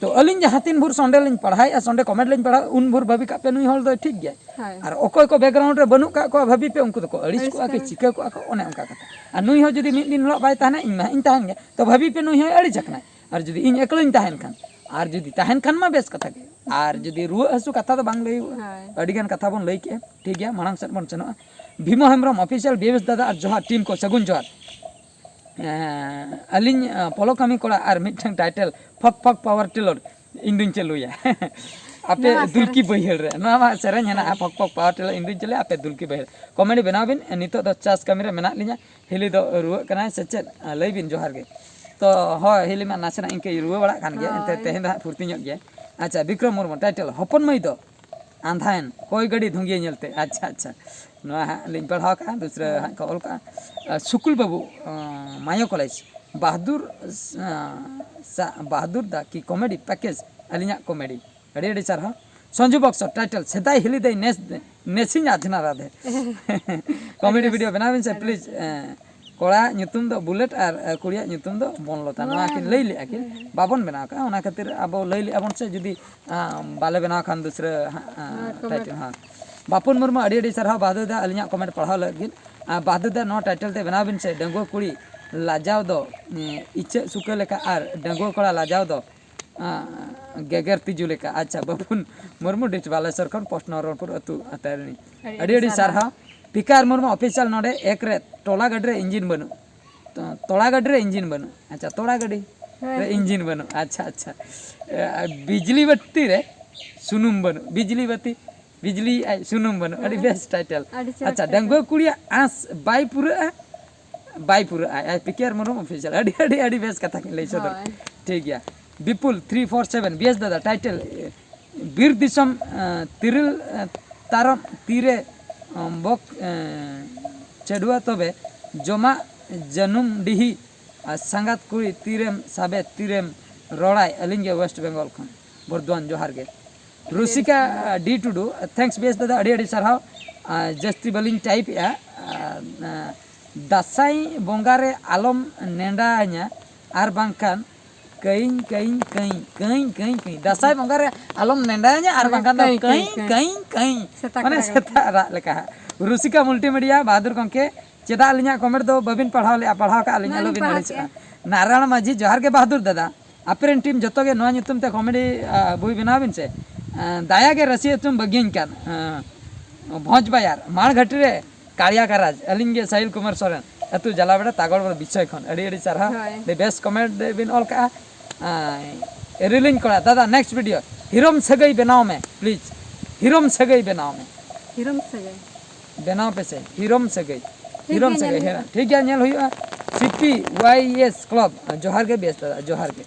ᱛᱚ ᱟᱹᱞᱤᱧ ᱡᱟᱦᱟᱸ ᱛᱤᱱ ᱵᱷᱳᱨ ᱥᱚᱱᱰᱮ ᱞᱤᱧ ᱯᱟᱲᱦᱟᱣᱮᱫᱼᱟ, ᱥᱚᱱᱰᱮ ᱠᱚᱢᱮᱱᱴ ᱞᱤᱧ ᱯᱟᱲᱦᱟᱣᱟ, ᱩᱱ ᱵᱷᱳᱨ ᱵᱷᱟᱹᱵᱤ ᱠᱟᱜ ᱯᱮ ᱱᱩᱭ ᱦᱚᱲ ᱫᱚᱭ ᱴᱷᱤᱠ ᱜᱮᱭᱟᱭ᱾ ᱦᱳᱭ᱾ ᱟᱨ ᱚᱠᱚᱭ ᱠᱚ ᱵᱮᱠᱜᱨᱟᱣᱩᱱᱰ ᱨᱮ ᱵᱟᱹᱱᱩᱜ ᱠᱟᱜ ᱠᱚᱣᱟ, ᱵᱷᱟᱹᱵᱤ ᱯᱮ ᱩᱱᱠᱩ ᱫᱚᱠᱚ ᱟᱹᱲᱤᱥ ᱠᱚᱜᱼᱟ ᱠᱤ ᱟᱹᱲᱤᱥ ᱠᱚᱜᱼᱟ᱾ ᱪᱤᱠᱟᱹ ᱠᱚᱜᱼᱟ ᱠᱚ, ᱚᱱᱮ ᱚᱱᱠᱟ ᱠᱟᱛᱷᱟ᱾ ᱟᱨ ᱱᱩᱭ ᱦᱚᱸ ᱡᱩᱫᱤ ᱢᱤᱫ ᱫᱤᱱ ᱦᱤᱞᱳᱜ ᱵᱟᱭ ᱛᱟᱦᱮᱱᱟ, ᱤᱧ ᱢᱟ ᱦᱟᱸᱜ ᱤᱧ ᱛᱟᱦᱮᱱ ᱜᱮᱭᱟ, ᱛᱚ ᱵᱷᱟᱹᱵᱤ ᱯᱮ ᱱᱩᱭ ᱦᱚᱸᱭ ᱟᱹᱲᱤᱥ ᱟᱠᱟᱱᱟᱭ᱾ ᱟᱨ ᱡᱩᱫᱤ ᱤᱧ ᱮᱠᱞᱟᱧ ᱛᱟᱦᱮᱱ ᱠᱷᱟᱱ, ᱟᱨ ᱡᱩᱫᱤ ᱨᱩᱣᱟᱹᱜ ᱦᱟᱹᱥᱩ ᱠᱟᱛᱷᱟ ᱫᱚ ᱵᱟᱝ ᱞᱟᱹᱭ ᱦᱩᱭᱩᱜᱼᱟ, ᱦᱳᱭ᱾ ᱟᱹᱰᱤᱜᱟᱱ ᱠᱟᱛᱷᱟ ᱵᱚᱱ ᱞᱟᱹᱭ ᱠᱮᱜᱼᱟ, ᱴᱷᱤᱠ ᱜᱮᱭᱟ, ᱢᱟᱲᱟᱝ ᱥᱮᱫ ᱵᱚᱱ ᱥᱮᱱᱚᱜᱼᱟ᱾ ᱵᱷᱤᱢᱚ ᱦᱮᱢᱵᱨᱚᱢ ᱚᱯᱷᱤᱥᱤᱭᱟᱞ ᱵᱤᱵᱮᱥ ᱫᱟᱫᱟ ᱟᱨ ᱡᱚᱦᱟᱨ ᱴᱤᱢ ᱠᱚ, ᱥᱟᱹᱜᱩᱱ ᱡᱚᱦᱟᱨ᱾ ᱮᱸ, ᱟᱹᱞᱤᱧ, ᱮᱸ, ᱯᱚᱞᱚᱠᱟᱢᱤ ᱠᱚᱲᱟ ᱟᱨ ᱢᱤᱫᱴᱟᱝ ᱴᱟᱭᱴᱮᱞ ᱯᱷᱚᱠ ᱯᱷᱚᱠ ᱯᱟᱣᱟᱨ ᱴᱤᱞᱚᱨ ᱤᱧ ᱫᱩᱧ ᱪᱟᱹᱞᱩᱭᱟ᱾ ᱟᱯᱮ ᱱᱚᱣᱟ ᱫᱩᱞᱠᱤ ᱥᱮᱨᱮᱧ᱾ ᱵᱟᱹᱭᱦᱟᱹᱲ ᱨᱮ ᱱᱚᱣᱟ ᱢᱟ ᱥᱮᱨᱮᱧ ᱦᱮᱱᱟᱜᱼᱟ, ᱯᱷᱚᱠ ᱯᱷᱚᱠ ᱯᱟᱣᱟᱨ ᱴᱤᱞᱚᱨ ᱤᱧ ᱫᱩᱧ ᱪᱟᱹᱞᱩᱭᱟ, ᱟᱯᱮ ᱫᱩᱞᱠᱤ ᱵᱟᱹᱭᱦᱟᱹᱲ᱾ ᱠᱚᱢᱮᱰᱤ ᱵᱮᱱᱟᱣ ᱵᱤᱱ, ᱱᱤᱛᱚᱜ ᱫᱚ ᱪᱟᱥ ᱠᱟᱹᱢᱤ ᱨᱮ ᱢᱮᱱᱟᱜ ᱞᱤᱧᱟ᱾ ᱦᱤᱞᱤ ᱫᱚ ᱨᱩᱣᱟᱹᱜ ᱠᱟᱱᱟᱭ ᱥᱮ ᱪᱮᱫ? ᱞᱟᱹᱭ ᱵᱤᱱ, ᱡᱚᱦᱟᱨ ᱜᱮ᱾ ᱛᱚ ᱦᱳᱭ, ᱦᱤᱞᱤ ᱢᱟ ᱱᱟᱥᱮᱱᱟᱜ ᱤᱱᱠᱟᱹ ᱨᱩᱣᱟᱹ ᱵᱟᱲᱟᱜ ᱠᱟᱱ ᱜᱮᱭᱟ, ᱮᱱᱛᱮ ᱦᱳᱭ᱾ ᱛᱮᱦᱮᱧ ᱫᱚ ᱦᱟᱸᱜ ᱯᱷᱩᱨᱛᱤ ᱧᱚᱜ ᱜᱮᱭᱟᱭ᱾ ᱟᱪᱪᱷᱟ, ᱵᱤᱠᱨᱚᱢ ᱢᱩᱨᱢᱩ, ᱴᱟᱭᱴᱮᱞ ᱦᱚᱯᱚᱱ ᱢᱟᱹᱭ ᱫᱚ ᱟᱸᱫᱷᱟᱭᱮᱱ ᱠᱚᱭ ᱜᱟᱹᱰᱤ ᱫᱷᱩᱸᱜᱤᱭᱟᱹ ᱧᱮᱞᱛᱮ᱾ ᱟᱪᱪᱷᱟ, ᱟᱪᱪᱷᱟ, ᱱᱚᱣᱟ ᱦᱟᱸᱜ ᱞᱤᱧ ᱯᱟᱲᱦᱟᱣ ᱠᱟᱜᱼᱟ, ᱫᱩᱥᱨᱟᱹ ᱦᱟᱸᱜ ᱠᱚ ᱚᱞ ᱠᱟᱜᱼᱟ᱾ ᱟᱨ ᱥᱩᱠᱩᱞ ᱵᱟᱹᱵᱩ, ᱟᱸ, ᱢᱟᱭᱳ ᱠᱚᱞᱮᱡᱽ, ᱵᱟᱦᱟᱫᱩᱨ, ᱟᱸ, ᱥᱟ-, ᱵᱟᱦᱟᱫᱩᱨ ᱫᱟ ᱠᱤ ᱠᱚᱢᱮᱰᱤ ᱯᱮᱠᱮᱡᱽ, ᱟᱹᱞᱤᱧᱟᱜ ᱠᱚᱢᱮᱰᱤ᱾ ᱟᱹᱰᱤ ᱟᱹᱰᱤ ᱥᱟᱨᱦᱟᱣ᱾ ᱥᱚᱧᱡᱩ ᱵᱚᱠᱥ, ᱴᱟᱭᱴᱮᱞ ᱥᱮᱫᱟᱭ ᱦᱤᱞᱤ ᱫᱟᱹᱭ ᱱᱮᱥ, ᱱᱮᱥᱤᱧ ᱟᱡᱷᱱᱟᱨ ᱟᱫᱮ᱾ ᱠᱚᱢᱮᱰᱤ ᱵᱮᱥ᱾ ᱵᱷᱤᱰᱤᱭᱳ ᱵᱮᱱᱟᱣ ᱵᱤᱱ ᱥᱮ, ᱟᱹᱰᱤ ᱯᱞᱤᱡᱽ᱾ ᱵᱮᱥ᱾ ᱮᱸ, ᱠᱚᱲᱟ ᱧᱩᱛᱩᱢ ᱫᱚ ᱵᱩᱞᱮᱴ ᱟᱨ, ᱮ, ᱠᱩᱲᱤᱭᱟᱜ ᱧᱩᱛᱩᱢ ᱫᱚ ᱵᱚᱱᱞᱚᱛᱟ᱾ ᱱᱚᱣᱟ ᱱᱚᱣᱟ ᱠᱤᱱ ᱞᱟᱹᱭ ᱞᱮᱜᱼᱟ ᱠᱤᱱ, ᱦᱮᱸ, ᱦᱮᱸ᱾ ᱵᱟᱵᱚᱱ ᱵᱮᱱᱟᱣ ᱠᱟᱜᱼᱟ, ᱚᱱᱟ ᱠᱷᱟᱹᱛᱤᱨ ᱟᱵᱚ ᱞᱟᱹᱭ ᱞᱮᱜᱼᱟ ᱵᱚᱱ ᱥᱮ, ᱡᱩᱫᱤ, ᱟᱸ, ᱵᱟᱞᱮ ᱵᱮᱱᱟᱣ ᱠᱷᱟᱱ ᱫᱩᱥᱨᱟᱹ ᱦᱟᱸᱜ, ᱟᱸ, ᱦᱮᱸ, ᱠᱚᱢᱮᱰᱤ᱾ ᱴᱟᱭᱴᱮᱞ ᱦᱚᱸ᱾ ᱵᱟᱯᱩᱱ ᱢᱩᱨᱢᱩ, ᱟᱹᱰᱤ ᱟᱹᱰᱤ ᱥᱟᱨᱦᱟᱣ ᱵᱟᱦᱟᱫᱩᱨ ᱫᱟ ᱟᱹᱞᱤᱧᱟᱜ ᱠᱚᱢᱮᱱᱴ ᱯᱟᱲᱦᱟᱣ ᱞᱟᱹᱜᱤᱫ᱾ ᱟᱸ, ᱵᱟᱦᱟᱫᱩᱨ ᱫᱟ, ᱱᱚᱣᱟ ᱴᱟᱭᱴᱮᱞ ᱛᱮ ᱵᱮᱱᱟᱣ ᱵᱤᱱ ᱥᱮ, ᱰᱟᱺᱜᱩᱣᱟᱹ ᱠᱩᱲᱤ ᱞᱟᱡᱟᱣ ᱫᱚ, ᱮᱸ, ᱤᱪᱟᱹᱜ ᱥᱩᱠᱟᱹ ᱞᱮᱠᱟ ᱟᱨ ᱰᱟᱺᱜᱩᱣᱟᱹ ᱠᱚᱲᱟ ᱞᱟᱡᱟᱣ ᱫᱚ, ᱟᱸ, ᱜᱮᱜᱮᱨ ᱛᱤᱡᱩ ᱞᱮᱠᱟ᱾ ᱟᱪᱪᱷᱟ, ᱵᱟᱯᱩᱱ ᱢᱩᱨᱢᱩ, ᱰᱤᱥ ᱵᱟᱞᱮᱥᱚᱨ ᱠᱷᱚᱱ ᱯᱳᱥᱴ ᱱᱚᱨᱚᱱᱯᱩᱨ ᱟᱹᱛᱩ ᱟᱛᱟᱨᱤ᱾ ᱟᱹᱰᱤ ᱟᱹᱰᱤ ᱟᱹᱰᱤ ᱥᱟᱨᱦᱟᱣ᱾ ᱥᱟᱨᱦᱟᱣ᱾ ᱯᱤᱠᱟᱨ ᱢᱩᱨᱢᱩ ᱚᱯᱷᱤᱥᱤᱭᱟᱞ ᱱᱚᱰᱮ ᱮᱠ ᱨᱮ ᱛᱚᱞᱟ ᱜᱟᱹᱰᱤ ᱨᱮ ᱤᱧᱡᱤᱱ ᱵᱟᱹᱱᱩᱜ᱾ ᱛᱚ, ᱛᱚᱲᱟ ᱜᱟᱹᱰᱤ ᱨᱮ ᱤᱧᱡᱤᱱ ᱵᱟᱹᱱᱩᱜ᱾ ᱟᱪᱪᱷᱟ, ᱛᱚᱲᱟ ᱜᱟᱹᱰᱤ ᱨᱮ ᱦᱮᱸ᱾ ᱤᱧᱡᱤᱱ ᱵᱟᱹᱱᱩᱜ᱾ ᱟᱪᱪᱷᱟ, ᱟᱪᱪᱷᱟ᱾ ᱮ, ᱵᱤᱡᱽᱞᱤ ᱵᱟᱹᱛᱤ ᱨᱮ ᱥᱩᱱᱩᱢ ᱵᱟᱹᱱᱩᱜ᱾ ᱵᱤᱡᱽᱞᱤ ᱵᱟᱹᱛᱤ, ᱵᱤᱡᱽᱞᱤ ᱟᱡ ᱥᱩᱱᱩᱢ ᱵᱟᱹᱱᱩᱜ᱾ ᱟᱹᱰᱤ ᱦᱮᱸ᱾ ᱵᱮᱥ ᱴᱟᱭᱴᱮᱞ᱾ ᱟᱹᱰᱤ ᱪᱮᱦᱨᱟ ᱟᱪᱪᱷᱟ, ᱴᱟᱭᱴᱮᱞ᱾ ᱰᱟᱺᱜᱩᱣᱟᱹ ᱠᱩᱲᱤᱭᱟᱜ ᱟᱸᱥ ᱵᱟᱭ ᱯᱩᱨᱟᱹᱜᱼᱟ, ᱵᱟᱭ ᱯᱩᱨᱟᱹᱜᱼᱟ᱾ ᱟᱡ ᱯᱤ ᱠᱮ ᱟᱨ ᱢᱩᱨᱢᱩ ᱚᱯᱷᱤᱥᱤᱭᱟᱞ᱾ ᱟᱹᱰᱤ, ᱟᱹᱰᱤ, ᱟᱹᱰᱤ ᱵᱮᱥ ᱠᱟᱛᱷᱟ ᱠᱤᱱ ᱞᱟᱹᱭ ᱥᱚᱫᱚᱨ᱾ ᱦᱳᱭ᱾ ᱴᱷᱤᱠ ᱜᱮᱭᱟ᱾ Bipul three four seven, B S ᱫᱟᱫᱟ, ᱴᱟᱭᱴᱮᱞ, ᱮ, ᱵᱤᱨ ᱫᱤᱥᱚᱢ, ᱮ, ᱛᱤᱨᱤᱞ, ᱮ, ᱛᱟᱨᱚᱵ ᱛᱤᱨᱮ, ᱮ, ᱵᱚᱠ, ᱮ, ᱪᱟᱹᱰᱩᱣᱟ ᱛᱚᱵᱮ, ᱡᱚᱢᱟᱜ ᱡᱟᱹᱱᱩᱢ ᱰᱤᱦᱤ, ᱟᱨ ᱥᱟᱸᱜᱟᱛ ᱠᱩᱲᱤ ᱛᱤᱨᱮᱢ ᱥᱟᱵᱮ ᱛᱤᱨᱮᱢ ᱨᱚᱲᱟᱭ, ᱟᱹᱞᱤᱧ ᱜᱮ ᱳᱭᱮᱥᱴ ᱵᱮᱝᱜᱚᱞ ᱠᱷᱚᱱ᱾ ᱵᱚᱨᱫᱷᱚᱣᱟᱱ, ᱡᱚᱦᱟᱨ ᱜᱮ᱾ ᱨᱩᱥᱤᱠᱟ ᱰᱤ ᱴᱩᱰᱩ, ᱛᱷᱮᱝᱠᱥ ᱵᱤ ᱮᱥ ᱫᱟᱫᱟ, ᱟᱹᱰᱤ ᱟᱹᱰᱤ ᱥᱟᱨᱦᱟᱣ᱾ ᱟᱨ ᱡᱟᱹᱥᱛᱤ ᱵᱟᱹᱞᱤᱧ ᱴᱟᱭᱤᱯ ᱮᱜᱼᱟ᱾ ᱟᱨ, ᱟᱨ ᱫᱟᱸᱥᱟᱭ ᱵᱚᱸᱜᱟ ᱨᱮ ᱟᱞᱚᱢ ᱱᱮᱰᱟᱧᱟ, ᱟᱨ ᱵᱟᱝᱠᱷᱟᱱ ᱠᱟᱹᱭᱤᱧ, ᱠᱟᱹᱭᱤᱧ, ᱠᱟᱹᱭᱤᱧ, ᱠᱟᱹᱭᱤᱧ, ᱠᱟᱹᱭᱤᱧ, ᱠᱟᱹᱭᱤᱧ᱾ ᱫᱟᱸᱥᱟᱭ ᱵᱚᱸᱜᱟ ᱨᱮ ᱟᱞᱚᱢ ᱱᱮᱰᱟᱧᱟ, ᱟᱨ ᱢᱟᱱᱮ ᱵᱟᱝᱠᱷᱟᱱ ᱫᱚ ᱠᱟᱹᱭᱤᱧ, ᱠᱟᱹᱭᱤᱧ, ᱠᱟᱹᱭᱤᱧ, ᱠᱟᱹᱭᱤᱧ᱾ ᱠᱟᱹᱭᱤᱧ᱾ ᱥᱮᱛᱟ ᱢᱟᱱᱮ ᱠᱚ ᱨᱟᱜᱟ᱾ ᱥᱮᱛᱟᱜ ᱨᱟᱜ ᱞᱮᱠᱟ ᱦᱟᱸᱜ᱾ ᱨᱩᱥᱤᱠᱟ ᱢᱩᱞᱴᱤᱢᱤᱰᱤᱭᱟ, ᱵᱟᱦᱟᱫᱩᱨ ᱜᱚᱢᱠᱮ, ᱪᱮᱫᱟᱜ ᱟᱹᱞᱤᱧᱟᱜ ᱠᱚᱢᱮᱱᱴ ᱫᱚ ᱵᱟᱹᱵᱤᱱ ᱯᱟᱲᱦᱟᱣ ᱞᱮᱜᱼᱟ? ᱯᱟᱲᱦᱟᱣ ᱠᱟᱜᱼᱟ ᱞᱤᱧ, ᱱᱚᱣᱟ ᱟᱞᱚ ᱞᱤᱧ ᱵᱤᱱ ᱯᱟᱲᱦᱟᱣ ᱟᱹᱲᱤᱥᱚᱜᱼᱟ᱾ ᱠᱮᱜᱼᱟ᱾ ᱱᱟᱨᱟᱭᱚᱬ ᱢᱟᱹᱡᱷᱤ, ᱡᱚᱦᱟᱨ ᱜᱮ ᱵᱟᱦᱟᱫᱩᱨ ᱫᱟᱫᱟ᱾ ᱟᱯᱮ ᱨᱮᱱ ᱴᱤᱢ ᱡᱚᱛᱚ ᱜᱮ ᱱᱚᱣᱟ ᱧᱩᱛᱩᱢ ᱛᱮ ᱠᱚᱢᱮᱰᱤ, ᱟ, ᱵᱳᱭ ᱵᱮᱱᱟᱣ ᱵᱤᱱ ᱥᱮ᱾ ᱟ, ᱫᱟᱭᱟ ᱜᱮ ᱨᱟᱹᱥᱤ ᱟᱹᱛᱩᱢ ᱵᱟᱹᱜᱤᱭᱟᱹᱧ ᱠᱟᱱ᱾ ᱟ, ᱵᱷᱚᱸᱡᱽ ᱵᱟᱭᱟᱨ, ᱢᱟᱲ ᱜᱷᱟᱹᱴᱤ ᱨᱮ ᱠᱟᱲᱤᱭᱟ ᱜᱟᱨᱟᱡᱽ, ᱟᱹᱞᱤᱧ ᱜᱮ ᱥᱟᱦᱤᱞ ᱠᱩᱢᱟᱨ ᱥᱚᱨᱮᱱ᱾ ᱟᱹᱛᱩ ᱡᱟᱞᱟᱵᱮᱲᱟ ᱛᱟᱜᱚᱲ ᱵᱤᱥᱚᱭ ᱠᱷᱚᱱ ᱟᱹᱰᱤ ᱟᱹᱰᱤ ᱥᱟᱨᱦᱟᱣ᱾ ᱦᱳᱭ᱾ ᱟᱹᱰᱤ ᱵᱮᱥ ᱠᱚᱢᱮᱱᱴ ᱵᱤᱱ ᱚᱞ ᱠᱟᱜᱼᱟ᱾ ᱟᱨ ᱨᱤᱞᱤᱧ ᱠᱚᱲᱟ, ᱫᱟᱫᱟ, ᱱᱮᱠᱥᱴ ᱵᱷᱤᱰᱤᱭᱳ ᱦᱤᱨᱳᱢ ᱥᱟᱹᱜᱟᱹᱭ ᱵᱮᱱᱟᱣ ᱢᱮ ᱯᱞᱤᱡᱽ᱾ ᱦᱤᱨᱳᱢ ᱥᱟᱹᱜᱟᱹᱭ ᱵᱮᱱᱟᱣ ᱢᱮ᱾ ᱦᱤᱨᱳᱢ ᱥᱟᱹᱜᱟᱹᱭ᱾ ᱵᱮᱱᱟᱣ ᱯᱮᱥᱮ ᱦᱤᱨᱳᱢ ᱥᱟᱹᱜᱟᱹᱭ᱾ ᱴᱷᱤᱠ ᱦᱤᱨᱳᱢ ᱜᱮᱭᱟ, ᱥᱟᱹᱜᱟᱹᱭ, ᱧᱮᱞ ᱦᱮᱸ, ᱦᱩᱭᱩᱜᱼᱟ᱾ ᱴᱷᱤᱠ ᱜᱮᱭᱟ, ᱧᱮᱞ ᱦᱩᱭᱩᱜᱼᱟ᱾ ᱥᱤᱯᱤ ᱣᱟᱭ ᱮᱥ ᱠᱞᱟᱵᱽ, ᱡᱚᱦᱟᱨ ᱜᱮ ᱵᱮᱥ ᱫᱟᱫᱟ, ᱡᱚᱦᱟᱨ ᱜᱮ᱾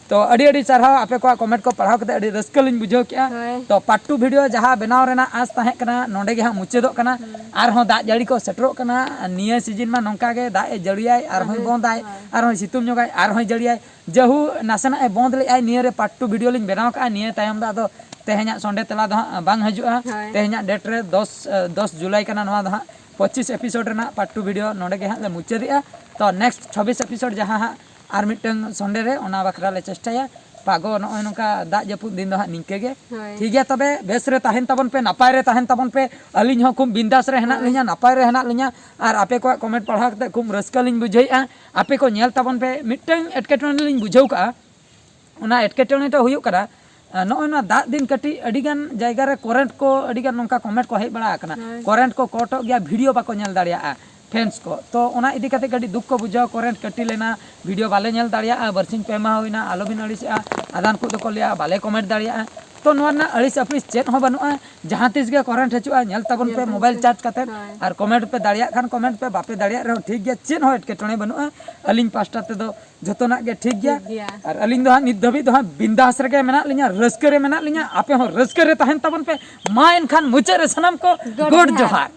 ᱛᱚ ᱟᱹᱰᱤ ᱟᱹᱰᱤ ᱥᱟᱨᱦᱟᱣ, ᱟᱯᱮ ᱠᱚᱣᱟᱜ ᱠᱚᱢᱮᱱᱴ ᱠᱚ ᱯᱟᱲᱦᱟᱣ ᱠᱟᱛᱮ ᱟᱹᱰᱤ ᱨᱟᱹᱥᱠᱟᱹ ᱞᱤᱧ ᱵᱩᱡᱷᱟᱹᱣ ᱠᱮᱜᱼᱟ᱾ ᱦᱳᱭ᱾ ᱛᱚ ᱯᱟᱨᱴ ᱴᱩ ᱵᱷᱤᱰᱤᱭᱳ ᱡᱟᱦᱟᱸ ᱵᱮᱱᱟᱣ ᱨᱮᱱᱟᱜ ᱟᱸᱥ ᱛᱟᱦᱮᱸ ᱠᱟᱱᱟ, ᱱᱚᱸᱰᱮ ᱜᱮ ᱦᱟᱸᱜ ᱢᱩᱪᱟᱹᱫᱚᱜ ᱠᱟᱱᱟ᱾ ᱦᱩᱸ᱾ ᱟᱨᱦᱚᱸ ᱫᱟᱜ ᱡᱟᱹᱲᱤ ᱠᱚ ᱥᱮᱴᱮᱨᱚᱜ ᱠᱟᱱᱟ, ᱱᱤᱭᱟᱹ ᱥᱤᱡᱤᱱ ᱢᱟ ᱱᱚᱝᱠᱟ ᱜᱮ ᱫᱟᱜ ᱮ ᱡᱟᱹᱲᱤᱭᱟᱭ, ᱟᱨᱦᱚᱸᱭ ᱦᱳᱭ, ᱵᱚᱸᱫᱟᱭ, ᱦᱳᱭ᱾ ᱟᱨᱦᱚᱸᱭ ᱥᱤᱛᱩᱝ ᱧᱚᱜᱟᱭ, ᱟᱨᱦᱚᱸᱭ ᱡᱟᱹᱲᱤᱭᱟᱭ᱾ ᱡᱟᱹᱦᱩ ᱱᱟᱥᱮᱱᱟᱜ ᱮ ᱵᱚᱸᱫ ᱞᱮᱫᱼᱟᱭ, ᱱᱤᱭᱟᱹ ᱨᱮ ᱯᱟᱨᱴ ᱴᱩ ᱵᱷᱤᱰᱤᱭᱳ ᱞᱤᱧ ᱵᱮᱱᱟᱣ ᱠᱟᱜᱼᱟ᱾ ᱱᱤᱭᱟᱹ ᱛᱟᱭᱚᱢ ᱫᱚ ᱟᱫᱚ ᱛᱮᱦᱮᱧᱟᱜ ᱥᱚᱱᱰᱮ ᱛᱮᱞᱟ ᱫᱚ ᱦᱟᱸᱜ ᱵᱟᱝ ᱦᱤᱡᱩᱜᱼᱟ᱾ ᱦᱳᱭ᱾ ᱛᱮᱦᱮᱧᱟᱜ ᱰᱮᱴ ᱨᱮ ᱫᱚᱥ, ᱫᱚᱥ ᱡᱩᱞᱟᱭ ᱠᱟᱱᱟ, ᱱᱚᱣᱟ ᱫᱚ ᱦᱟᱸᱜ ᱯᱚᱸᱪᱤᱥ ᱮᱯᱤᱥᱳᱰ ᱨᱮᱱᱟᱜ ᱯᱟᱨᱴ ᱴᱩ ᱵᱷᱤᱰᱤᱭᱳ ᱱᱚᱸᱰᱮ ᱜᱮ ᱦᱟᱸᱜ ᱞᱮ ᱢᱩᱪᱟᱹᱫᱮᱜᱼᱟ᱾ ᱛᱚ ᱱᱮᱠᱥᱴ ᱪᱷᱟᱵᱵᱤᱥ ᱮᱯᱤᱥᱳᱰ ᱡᱟᱦᱟᱸ ᱦᱟᱸᱜ ᱟᱨ ᱢᱤᱫᱴᱟᱝ ᱥᱚᱱᱰᱮ ᱨᱮ, ᱚᱱᱟ ᱵᱟᱠᱷᱨᱟ ᱞᱮ ᱪᱮᱥᱴᱟᱭᱟ᱾ ᱯᱟᱜᱚ, ᱱᱚᱜᱼᱚᱭ ᱱᱚᱝᱠᱟ ᱫᱟᱜ ᱡᱟᱹᱯᱩᱫ ᱫᱤᱱ ᱫᱚ ᱦᱟᱸᱜ ᱱᱤᱝᱠᱟᱹ ᱜᱮ᱾ ᱦᱳᱭ᱾ ᱴᱷᱤᱠ ᱜᱮᱭᱟ, ᱛᱚᱵᱮ ᱵᱮᱥ ᱨᱮ ᱛᱟᱦᱮᱱ ᱛᱟᱵᱚᱱ ᱯᱮ, ᱱᱟᱯᱟᱭ ᱨᱮ ᱛᱟᱦᱮᱱ ᱛᱟᱵᱚᱱ ᱯᱮ᱾ ᱟᱹᱞᱤᱧ ᱦᱚᱸ ᱠᱷᱩᱵ ᱵᱤᱱᱫᱟᱥ ᱨᱮ ᱦᱮᱱᱟᱜ ᱦᱳᱭ᱾ ᱞᱤᱧᱟ, ᱱᱟᱯᱟᱭ ᱨᱮ ᱦᱮᱱᱟᱜ ᱞᱤᱧᱟ᱾ ᱟᱨ ᱟᱯᱮ ᱠᱚᱣᱟᱜ ᱠᱚᱢᱮᱱᱴ ᱯᱟᱲᱦᱟᱣ ᱠᱟᱛᱮ ᱠᱷᱩᱵ ᱨᱟᱹᱥᱠᱟᱹ ᱞᱤᱧ ᱵᱩᱡᱷᱟᱹᱣᱮᱫᱼᱟ᱾ ᱟᱯᱮ ᱠᱚ ᱧᱮᱞ ᱛᱟᱵᱚᱱ ᱯᱮ᱾ ᱢᱤᱫᱴᱟᱝ ᱮᱴᱠᱮᱴᱚᱬᱮ ᱞᱤᱧ ᱵᱩᱡᱷᱟᱹᱣ ᱠᱟᱜᱼᱟ, ᱚᱱᱟ ᱮᱴᱠᱮᱴᱚᱬᱮ ᱫᱚ ᱦᱩᱭᱩᱜ ᱠᱟᱱᱟ, ᱟᱸ, ᱱᱚᱜᱼᱚᱭ ᱱᱚᱣᱟ ᱫᱟᱜ ᱫᱤᱱ ᱠᱟᱹᱴᱤᱡ ᱟᱹᱰᱤᱜᱟᱱ ᱡᱟᱭᱜᱟ ᱨᱮ ᱠᱚᱨᱮᱱᱴ ᱠᱚ ᱟᱹᱰᱤᱜᱟᱱ ᱱᱚᱝᱠᱟ ᱠᱚᱢᱮᱱᱴ ᱠᱚ ᱦᱮᱡ ᱵᱟᱲᱟ ᱟᱠᱟᱱᱟ, ᱦᱳᱭ᱾ ᱠᱚᱨᱮᱱᱴ ᱠᱚ ᱠᱚᱴᱚᱜ ᱜᱮᱭᱟ, ᱵᱷᱤᱰᱤᱭᱳ ᱵᱟᱠᱚ ᱧᱮᱞ ᱫᱟᱲᱮᱭᱟᱜᱼᱟ ᱯᱷᱮᱱᱥ ᱠᱚ᱾ ᱛᱚ ᱚᱱᱟ ᱤᱫᱤ ᱠᱟᱛᱮ ᱠᱟᱹᱴᱤᱡ ᱫᱩᱠ ᱠᱚ ᱵᱩᱡᱷᱟᱹᱣᱟ, ᱠᱚᱨᱮᱱᱴ ᱠᱟᱹᱴᱤ ᱞᱮᱱᱟ, ᱵᱷᱤᱰᱤᱭᱳ ᱵᱟᱞᱮ ᱧᱮᱞ ᱫᱟᱲᱮᱭᱟᱜᱼᱟ, ᱵᱟᱨᱥᱤᱧ ᱯᱮ ᱢᱟᱦᱟ ᱦᱩᱭᱱᱟ, ᱟᱞᱚᱵᱤᱱ ᱟᱹᱲᱤᱥᱮᱜᱼᱟ᱾ ᱟᱫᱷᱟᱱ ᱠᱚ ᱫᱚᱠᱚ ᱞᱟᱹᱭᱟ ᱵᱟᱞᱮ ᱠᱚᱢᱮᱱᱴ ᱫᱟᱲᱮᱭᱟᱜᱼᱟ᱾ ᱛᱚ ᱱᱚᱣᱟ ᱨᱮᱱᱟᱜ ᱟᱹᱲᱤᱥ ᱟᱹᱯᱤᱥ ᱪᱮᱫ ᱦᱚᱸ ᱵᱟᱹᱱᱩᱜᱼᱟ, ᱡᱟᱦᱟᱸ ᱛᱤᱥ ᱜᱮ ᱠᱚᱨᱮᱱᱴ ᱦᱤᱡᱩᱜᱼᱟ, ᱧᱮᱞ ᱛᱟᱵᱚᱱ ᱯᱮ, ᱧᱮᱞ ᱛᱟᱵᱚᱱ ᱢᱳᱵᱟᱭᱤᱞ ᱯᱮ᱾ ᱪᱟᱨᱡᱽ ᱠᱟᱛᱮ᱾ ᱦᱳᱭ᱾ ᱟᱨ ᱠᱚᱢᱮᱱᱴ ᱯᱮ, ᱫᱟᱲᱮᱭᱟᱜ ᱠᱷᱟᱱ ᱠᱚᱢᱮᱱᱴ ᱯᱮ, ᱵᱟᱯᱮ ᱫᱟᱲᱮᱭᱟᱜ ᱨᱮᱦᱚᱸ ᱴᱷᱤᱠ ᱜᱮᱭᱟ, ᱪᱮᱫ ᱦᱚᱸ ᱮᱴᱠᱮᱴᱚᱬᱮ ᱵᱟᱹᱱᱩᱜᱼᱟ᱾ ᱟᱹᱞᱤᱧ ᱯᱟᱥᱴᱟ ᱛᱮᱫᱚ ᱡᱚᱛᱚᱱᱟᱜ ᱜᱮ ᱴᱷᱤᱠ ᱜᱮᱭᱟ᱾ ᱴᱷᱤᱠ ᱜᱮᱭᱟ᱾ ᱟᱨ ᱟᱹᱞᱤᱧ ᱫᱚ ᱦᱟᱸᱜ ᱱᱤᱛ ᱫᱷᱟᱹᱵᱤᱡ ᱫᱚ ᱦᱟᱸᱜ ᱵᱤᱱᱫᱟᱥ ᱨᱮᱜᱮ ᱢᱮᱱᱟᱜ ᱞᱤᱧᱟ, ᱨᱟᱹᱥᱠᱟᱹ ᱨᱮ ᱢᱮᱱᱟᱜ ᱞᱤᱧᱟ᱾ ᱟᱯᱮ ᱦᱚᱸ ᱨᱟᱹᱥᱠᱟᱹ ᱨᱮ ᱛᱟᱦᱮᱱ ᱛᱟᱵᱚᱱ ᱯᱮ᱾ ᱢᱟ ᱮᱱᱠᱷᱟᱱ ᱢᱩᱪᱟᱹᱫ ᱨᱮ ᱥᱟᱱᱟᱢ ᱠᱚ ᱜᱚᱰ ᱜᱚᱰ ᱡᱚᱦᱟᱨ᱾ ᱡᱚᱦᱟᱨ᱾